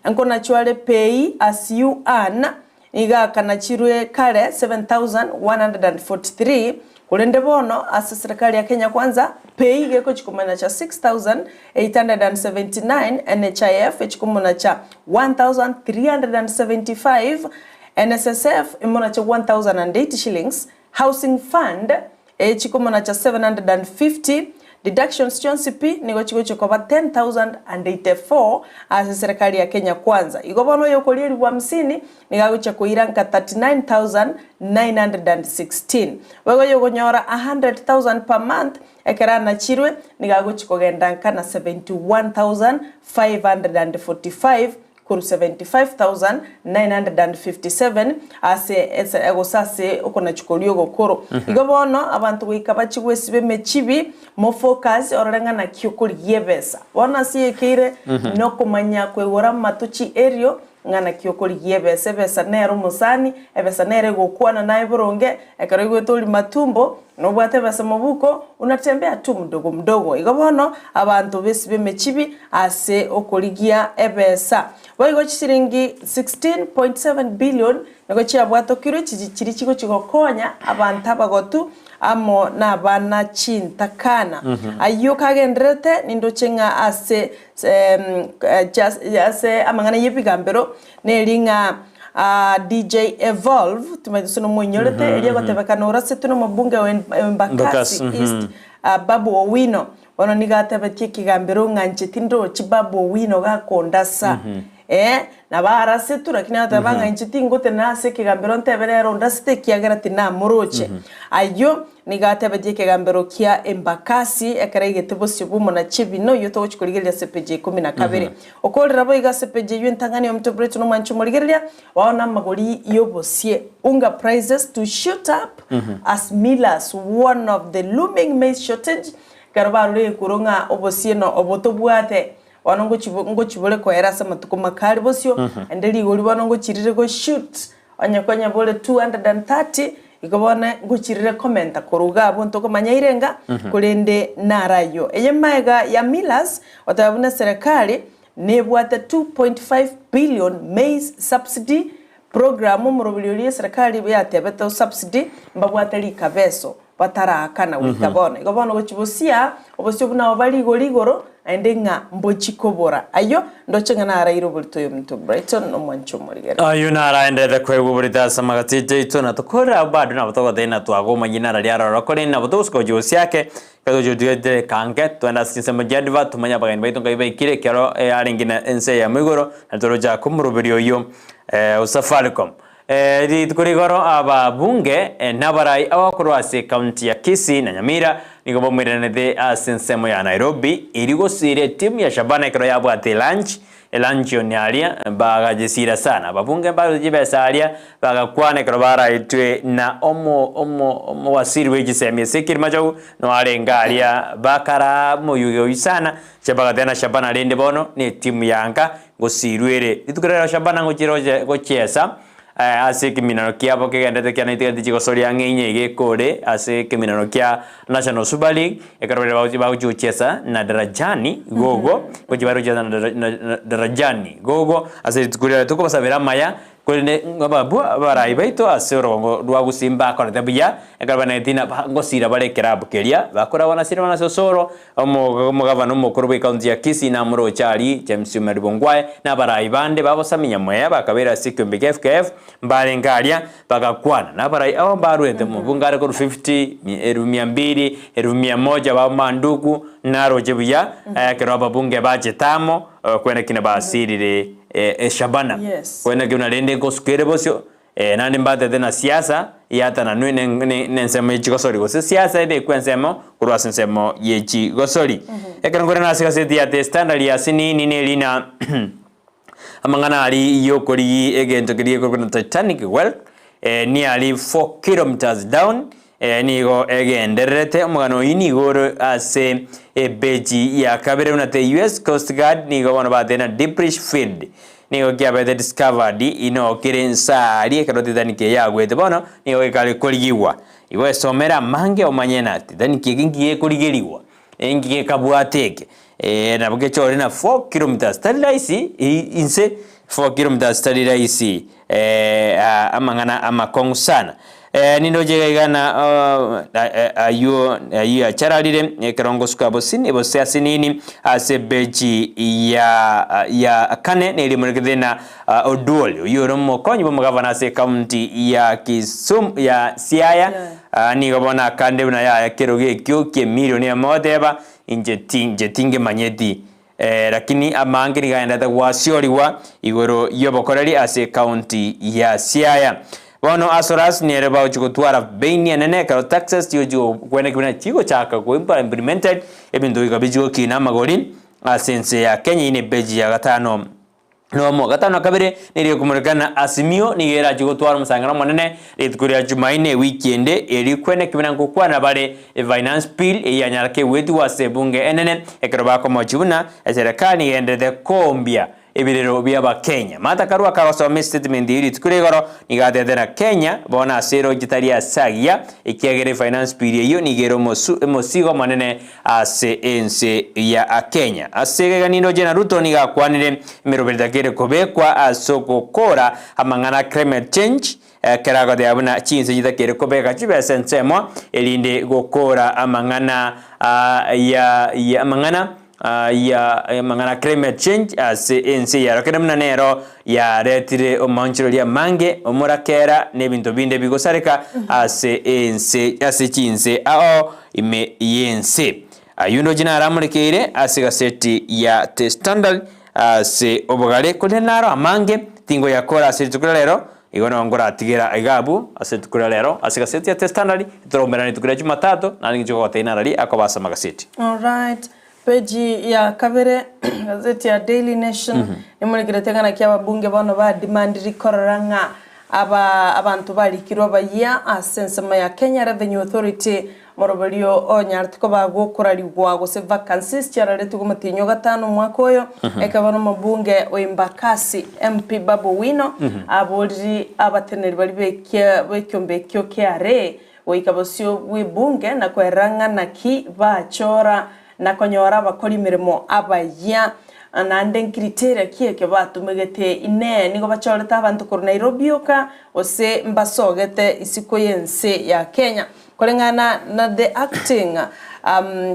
nkonachware pay as you earn, nigo akanachirwe kare 7143, korende bono ase serikali ya Kenya Kwanza pay gegochi komonacha 6879, NHIF echikomonacha 1375, NSSF emonache 1080 shillings, Housing Fund, echikomonacha 750, deductions chionsi pi nigo chigochia koba 10,084 ase serikali ya Kenya Kwanza. Igo bono oyokoria elifu hamsini nigo agochia koira nka 39,916. Boigo oyokonyora 100,000 per month ekero anachirwe nigo agochia kogenda nka na 71,545 korwa 75,957 ase ese gose ase okonachwa koria ogokoro. Igo bono abanto goika bachie gwesiba emechibi, mo focus orore ng'a naki okorigia ebesa. Bono ase ekeire nokomanya koigora amato chi erio ng'a naki okorigia ebesa. Ebesa nere omosani, ebesa nere egokwana naye boronge, ekero oigwete ori matumbo, nobwate ebesa mobuko, unatembea tu mdogo mdogo. Igo bono abanto besibe emechibi ase okorigia ebesa. Boigo chisiringi 16.7 billion nigo chiabwatokirwe chichi chiria chigochia gokonya abanto abagotu amo nabana chintakana. Ayio kagendererete nindoche ng'a ase ase amang'ana y'ebigambero neri ng'a DJ Evolve timanyeti gose nomoinyorete erio egotebekana orasetwe nomobunge o Embakasi East Babu Owino. Bono nigo atebetie ekegambero ng'a inche tindochi Babu Owino gakondasa. Eh, nabo arasetwe, lakini agateba ng'a inche tingotenena ase ekegambero ntebe nere ondasete ekiagera tinamoroche. Ayio nigo atebetie ekegambero kia Embakasi ekero aigete bosio bw'omonachi ebina oyio togochia korigereria ase epeji ya ikomi na kabere. Okorera boigo ase epeji eyio entang'ani y'omonto Brighton omwanchi omorigereria, Bao namagori y'obosie, Unga prices to shoot up as millers warn of the looming maize shortage, ekero barure ekuro ng'a obosie no obo tobwate bono ngochibore koera ase amatuko makari bosio, naende rigori bono ngochirire go shoot onye konya bore 230 igo bono ngochirire komenta korwa iga abwo ntokomanya irenga korende naro ayio. Eye maega ya millers goteba buna eserekari Nebwate 2.5 billion maize subsidy program omoroberi oria eserekari yatebete subsidy mbabwate rikabeso bataraakana goika bono. Igo bono gochia bosia obosio buna oba rigori igoro naende ng'a mbochi kobora. Ayio ndoche ng'a naraire oborito oyominto Brighton omwanche omorigere. Ayio naraenderete koegwa oborito ase amagati aito na tokorera bado nabo togoteba ng'a twagomanyire nararia aroro korende nabo togosuka gochia bosia ake Ekero tochigotigete kanke, twende ase chinsemo chia Adva, tomanye abageni baito nkai baikire, ekero yarenge na ense eyemo igoro, na toroche komoroberio oyio o Safaricom. Rituko rigoro ababunge na abarai abakorwa ase ecounty ya Kisii na Nyamira nigo baumeranete ase ensemo ya Nairobi erio gosiira etimu ya Shabana ekero yabwate elunch Eluncheon aria bagachisiira sana. Ababunge mbarure chibesa aria, bagakwana ekero baraetwe na omo omo omowasiri bwe chisemi ase ekerima chau noarenge aria, bakaraa omoyuge oyio sana, bagateba na Shabana rende bono netimu ya nka ngosiirwe ere. Rituko riria Shabana ngochire gochiesa Ase ekeminano kiabo kegenderete kiana itigareti chigosoria ang'e inye iga ekore ase ekeminano kia National Super League, ekero baria bagochi bagochi gochiesa na Darajani gogo, gochi bare gochiesa na Dara na na Darajani gogo ase rituko riria tokobasabera amaya, korende ababwo abarai baito ase orogongo rwa Gusii mbakorete buya, ekero baneti na ba ngosira bare ekerabu keria, bakoragwa na Silvanus Osoro, Omo omogavana omokoro bw'ecounty ya Kisii namoroche aria James Omariba Ongwae na abarai bande babosami Nyamweya bakabeera ase ekiombe kia FKF mbarenge aria bagakwana na abarai abo mbarwete omobunge are korwa 50, elfu mia mbili, elfu mia moja babo mandugu naroche buya ekero ababunge bachete amo kwene kina basirire Shabana Yes. kwene kina rende ngosuka ere bosio Naende mbatete na siasa yatananwe nensemo ye chigosori, gose siasa ebekwe ensemo korwa ase ensemo ye chigosori. Ekero nkorenda ase egaseti ya The Standard ya Sinini nerina amang'ana aria yokorigi egento keria gekorokwa na Titanic Wreck, nearly 4 kilometres down, nigo egendererete. Omogano oyio nigo ore ase epeji ya kabere buna The US Coast Guard nigo bono batebire na Debris Field Nigo kiabete discovered inoo kere inse aaria ekero Titanic eye yagwete bono nigo gekare korigigwa. Igo esomere amange omanye na Titanic eke nki gekorigerigwa, inki gekabwate eke. Nabo kechore na 4 kilometers tari rahisi inse 4 kilometers tari rahisi amang'ana amakong'u sana. Nindoche iga iga na ayio ayio yachararire ekero ngosuka bosini bose asinini ase ebechi ya ya kane nerimorikete na Oduol oyio ore omokonyi bw'omogavana ase ekaunti ya Kisumu ya Siaya nigo bono akande buna yaya kerogo ekio ki'emilioni eyemo goteba inche ti inche tingemanyeti Lakini amange nigo agenderete gwasiorigwa igoro y'obokoreri ase ecounty ya Siaya. Bono Asoras nere bagochia gotwara beini enene ekero taxes chigochia gokwenekwa buna chigochaka koba implemented, ebinto goika bichie gokina amagori ase ense ya Kenya. Eyio ne page ya gatano nomo. Gatano na kabere neria ekomorekana Azimio nigo erachie gotwara omosang'ano omonene rituko ria Jumaine ewiki ende erio kwenekwa buna nkokwana bare efinance bill eyio yanyara kegwetigwa ase ebunge enene ekero bakomochia buna eserekari nigo egendererete koombia ebirero bi'abakenya. Martha Karua akagosoma estatement eyio rituko ria igoro nigo atebete na Kenya bono ase eroche tari ase agiya ekiagera efinance bill eyio nigo ere omosu omosigo omonene ase ense ya Kenya. Ase egeganiro Jena Ruto nigo akwanire emeroberi takere kobekwa ase ogokora amang'ana climate change ekero agoteba buna chinse chitakere kobeka chibesa ensemo erinde gokora amang'ana ya ya amang'ana ya amang'ana climate change ase ense ya Kenya buna nero yaretire omaonchoreria amange omorakera na ebinto binde bigosareka ase ense ase chinse ao ime y'ense. Ayio ndoche naramorekeire ase egaseti ya The Standard. Ase obogare, korende naro amange tingoyakora ase rituko ria rero, igo nabo nkoratigera iga abwo ase rituko ria rero ase egaseti ya The Standard, toraumerane rituko ria Jumatatu, naende inche gogotebia narari akoba ase amagaseti. Alright. Peji ya kabere gazeti ya Daily Nation emorekerete ng'a naki ababunge bono bademandiri korora ng'a aba abanto barikirwe abayia ase ensemo ya Kenya Revenue Authority Moroberio onyarete koba gokorarigwa gose vacancies chiararetwe omotienyi o gatano omwaka oyo, ekero omobunge o Embakasi MP Babu Owino aboriri abateneneri baria bekia bekiombe ekio kiare goika bosio bw'ebunge na kwerera ng'a naki bachora na konyora abakori emeremo abayia naende nkriteria ki ekio batumegete. Inee! Nigo bachorete abanto korwa Nairobi oka gose mbasogete isiko y'ense ya Kenya? Koreng'ana na the acting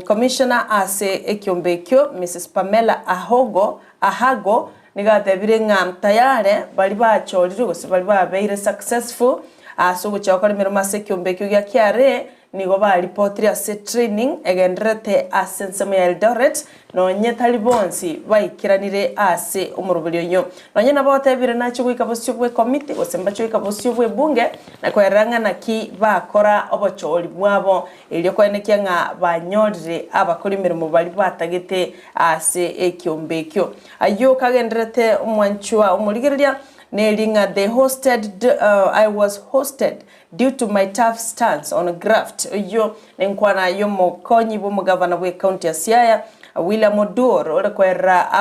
commissioner ase ekiombe ekio Mrs Pamela Ahogo Ahago nigo atebire ng'a tayare baria bachorirwe gose baria babeire successful ase ogochia gokora emeremo ase ekiombe ekio gia KRA nigo baripotire ase training egendererete ase ensemo ya Eldoret Nonye tari bonsi baikeranire ase omoroberi oyio. Nonye nabo otebire nachie goika bosio bw'ekomiti, gose mbachie goika bosio bw'ebunge, na kwerera ng'a naki bakora obochori bwabo, erio koenekia ng'a banyorire abakori emeremo baria batagete ase ekiombe ekio. Ayio kagendererete omwanchwa omorigereria, neri ng'a they hosted, I was hosted Due to my tough stance on graft, oyio nenkwana y'omokonyi bw'omogavana bw'ecounty ya Siaya, William Oduor, ore koerera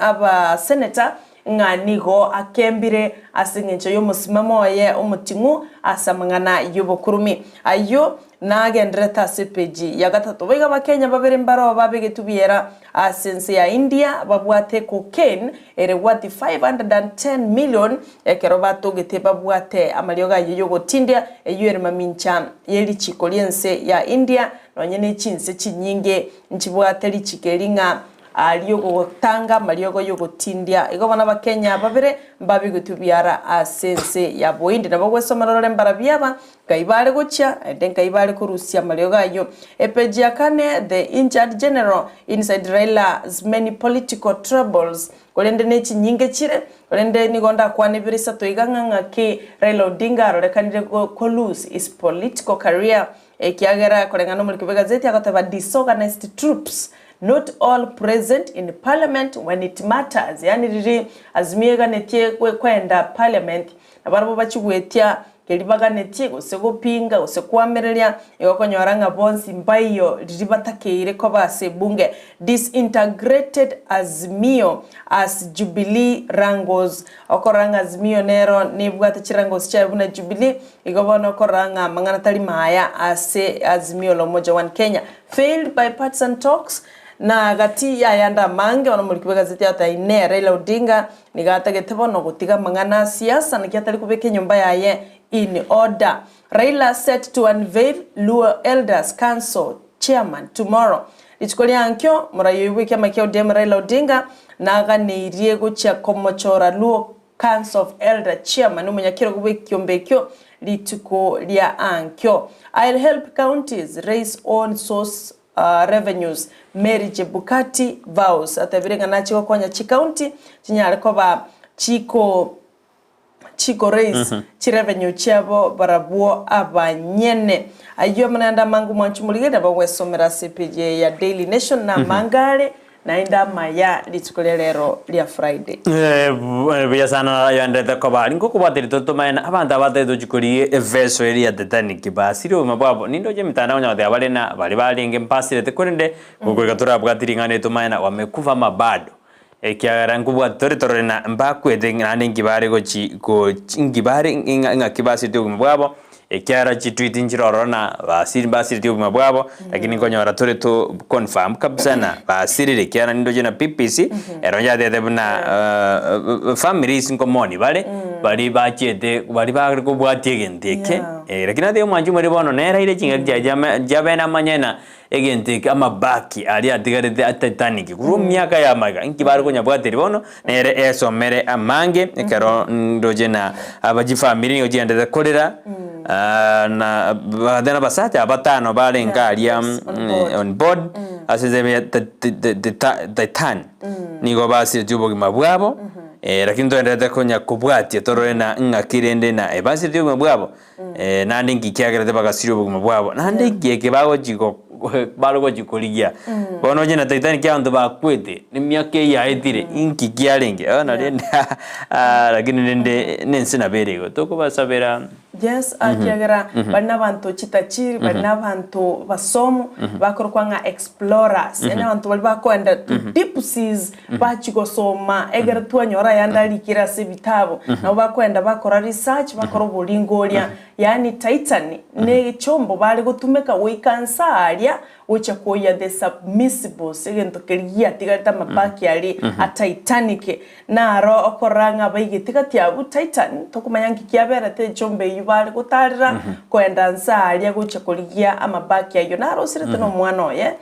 abaseneta ng'a nigo akembire ase engencho y'omosimamo oye omoting'u ase amang'ana y'obokurumi. Ayio nagendererete ase epeji ya gatato. Boigo Abakenya babere mbaroo babegetwe biera ase ense ya India babwate cocaine ere worth 510 million ekero batogete babwate amariogo ayio y'ogotindia eyio ere mamincha ye richiko ri'ense ya India nonye ne chinse chinyinge nchibwate richiko eri ng'a ri'ogotanga amariogo y'ogotindia. Igo bono Abakenya babere mbabegwetwe biara ase ense ya Bohindi. Nabo ogwesomera orore mbarabwo aba Nkai bare gochia, naende nkai bare korusia amariogo ayio. Epeji ya kane, The Injured General Inside Raila's Many Political Troubles, korende ne chinyinge chire, korende nigo ndakwane ibere isato iga ng'a ng'aki Raila Odinga arorekanire ko lose his political career ekiagera koreng'ana nomoriki bw'egazeti agoteba disorganised troops not all present in parliament when it matters yaani riria Azimio eganetie kwenda parliament nabarabwo bachigwetia Keria baganetie, gose gopinga, gose koamereria, igo okonyora ng'a bonsi mbaiyo riria batakeire koba ase ebunge. Disintegrated Azimio as Jubilee wrangles. Okorora ng'a Azimio nero nebwate chiwrangles chiaye buna Jubilee, igo bono okorora ng'a amang'ana tari maya ase Azimio la Umoja One Kenya. Failed bipartisan talks, na gati y'ayande amange, bono omoriki bw'egazeti agotebi Inee Raila Odinga Nigo atagete bono gotiga amang'ana a siasa naki atari kobeka enyomba yaye in order. Raila set to unveil Luo Elders Council chairman tomorrow. Rituko ria ankio, morai oyio bw'ekiama kia ODM Raila Odinga naganeirie gochia komochora Luo Council of Elder chairman omonyakerogo bw'ekiombe ekio rituko ria ankio. I'll help counties raise own source Revenues, Mary Chebukati vows atebire ng'a nache gokonya chicounty chinyare koba chiko chiko raise chirevenue chiabo barabwo abanyene. Ayio amo naende amange omwanchi omorigereria nabo ogwesomera ase epage eye ya Daily Nation na amange are naende amaya rituko ria rero ria Friday. Buya sana ayoenderete koba aria nkokobwateria totomanye abanto aba batari tochi korigia efeso eria ya Titanic basire obogima bwabo nindoche emitandao onye goteba bare na baria barenge mbasirete korende goika torabwate ring'ana eri tomanye na wamekufa ama bado ekiagera nkobwate tore torore na mbakwete naende nki bare gochi gochi nki bare ng'aki basirete obogima bwabo Ekiagera chitweet nchire ororo na basiri mbasiritie obogima bwabo, lakini nkonyora tore to confirm kabisa na basirire ekiagera nindoche na BBC ero yatete buna families nkomoni bare bari bachiete bari bare kobwatia egento eke Yeah. lakini nateba omwanchi omoriri bono nere aire chingaki chiaye chiame chiabene amanye na Egento eke amabaki aria atigarete a Titanic korwa emiaka ya magega inki bare konyabwateria bono nere esomere amange ekero ndoche na aba chifamiri nigo chigenderete korera na bagateba na abasacha abatano barenge aria Yes, on board. on board. Ase ensemo ya Titan nigo basiretie obogima bwabo, lakini toendererete konya kobwatia torore na ng'aki rende na ebasiretie obogima bwabo, naende nki kiagerete bagasiria obogima bwabo, naende nki eke bagochi bare gochi korigia. Bono onye na Titanic abanto bakwete, emiaka eyio yaetire, inki kiarenge? Bono rende lakini rende nense nabo ere igo, tokobasabera. Yes, ekiagera bari nabanto chitachiri, bari nabanto basomu, bakorokwa ng'a explorers, yaani abanto baria bakoenda to deep seas bachia gosoma egere twanyora ayande arikire ase ebitabu. Nabo bakoenda bakora research, bakora oboringoria, yaani Titan ne echombo bare gotumeka goika nsa aria gochia koyia the submissibles, egento keria giatigarete amabaki aria a Titanic. Naro okorora ng'a baigeti gati abwo Titan, tokomanya nki kiaberete echombe eyio bare gotarera koenda nse aaria gochia korigia amabaki ayio. Narosirete nomwana oye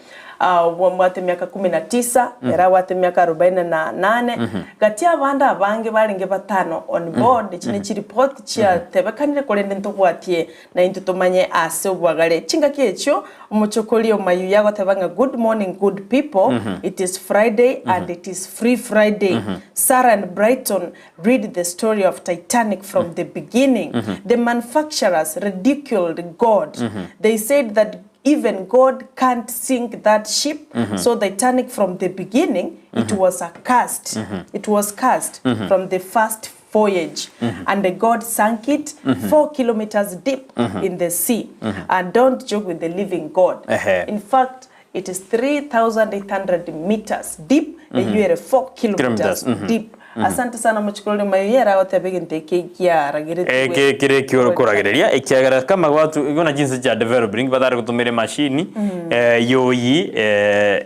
obwate emiaka kumi na tisa, ere abwate emiaka arobaini na nane. Gati abande abange barenge batano on board, echi ne chiripoti chiatebekanire korende ntobwatie Naintwe tomanye ase obwagare. Chingaki echio omochokori o mayuya agoteba ng'a good morning good people, it is Friday and it is free Friday. Sarah and Brighton read the story of Titanic from the beginning. The manufacturers ridiculed God. They said that even God can't sink that ship, so Titanic from the beginning it was a cursed. It was cursed from the first voyage and God sank it 4 kilometers deep in the sea and don't joke with the living God in fact it is 3800 meters deep eyio ere 4 kilometers deep asante sana mochikorori omayo ere agoteba egento eke ekiarageretigwe Eke kere ekio koragereria ekiagera kama watu igo na chinse chia developing batare gotumera emashini yoyi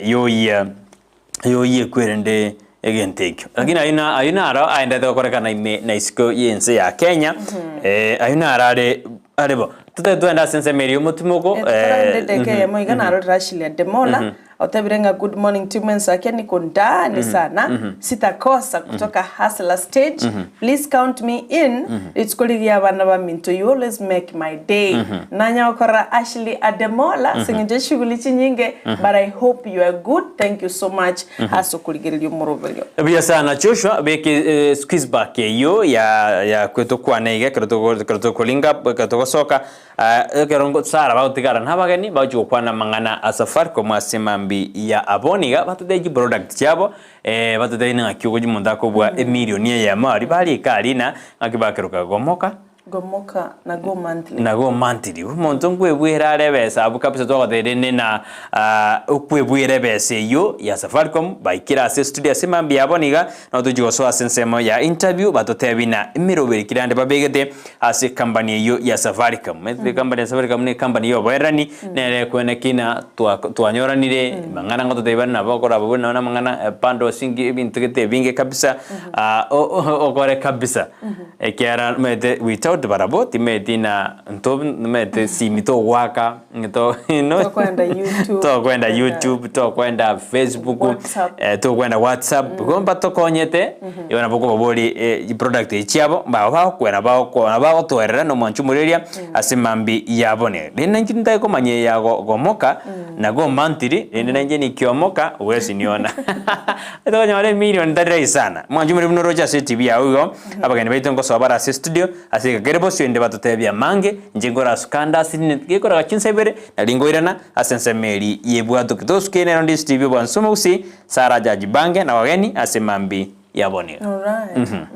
yoyia Yoyie kwerende egento ekio. Lakini ayio na ayio naro aendete gokorekana ime na isiko y'ense ya Kenya, ayio naro are are bo. Totagete twende ase ensemo eria y'omotimoko Toraende edageka eyemo iga narorire Ashley Ademola otebire ng'a good morning team Ensake niko ndani sana sitakosa kutoka hustler stage please count me in rituko riria abana baminto you always make my day nanya gokorora Ashley Ademola ase eng'encho y'eshughuli chinyinge But I hope you are good, thank you so much ase okorigereria omoroberio. Buya sana Joshua, beka eh, squeeze back eyio ya ya kwetokwana iga ekero togo ekero tokolinga ekero togosoka ah, ekero ngo Sarah bagotigara na abageni bagochi gokwana amang'ana a Safaricom ase mambi ya abwo niga batotebie chiproduct chiabo eh, batotebie ng'aki ogochi omonto akobua emilion eyemo aria barika aria na ng'aki bakeroka gomoka. Gomoka na go monthly. Na go monthly. Omonto nkwebwera are ebesa abwo kabisa twagotebia rende na okwebwera ebesa eyio ya Safaricom baikire ase estudio ase mambia yabo niga nabo tochia gosoa ase ensemo ya interview batotebie na emeroberi ki rende babegete ase ecompany eyio ya Safaricom. Omanyete ecompany ya Safaricom ne ecompany ya oboerani nere ekwene ki na twanyoranire amang'ana ngototebia bare nabo okoraba buna namang'ana bundles inki ebinto gete ebinge kabisa okore kabisa. Ekiagera omanyete without barabwo timanyeti na nto omanyete simi togoaka to no Tokoenda YouTube, tokoenda YouTube, tokoenda Facebook, WhatsApp. tokoenda WhatsApp, igo mbatokonyete, igo nabo okobaboria chiproduct echi chiabo, mbabo bagokwena bagoko bagotoerera na omwancho omoreria ase mambia yabo ne. Rende nainche ntari komanya eye ya go gomoka, na go monthly, rende nainche nikiomoka, huwezi niona. Tokonyora emilion tari rahisi sana. Mwanche more buna oroche ase etibi yao igo, abageni baito ngosoa bare ase estudio, ase egeka kere bosio inde batotebie amange, inche nkorasuka ande ase rinde gekoraga chinsa ibere, nari nkoirana ase ensemo eria y'ebwatoki. Tosuke nero ndi ase etibi obwansu omogusii, Sarah Jaji Bange na abageni ase mambi ya bono iga. Alright.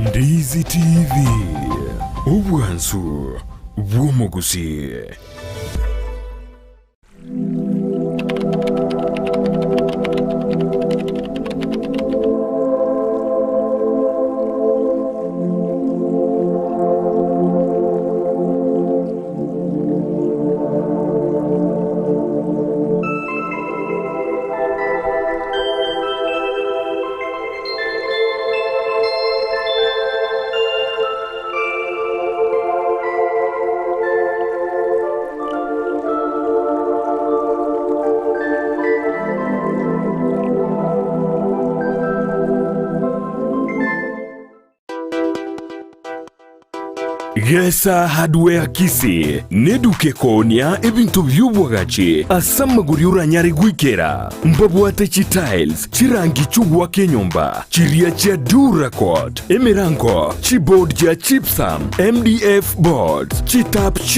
Ndizi TV, obwansu bw'omogusii. Gesa Hardware Kisii neduka ekoonia ebinto bi'obwagachi ase amagori oranyare goikera. Mbabwate chitiles, chirangi chi'ogoaka enyomba, chiria chia Duracoat, emerango, chiboard chia gypsum, MDF boards, chitap.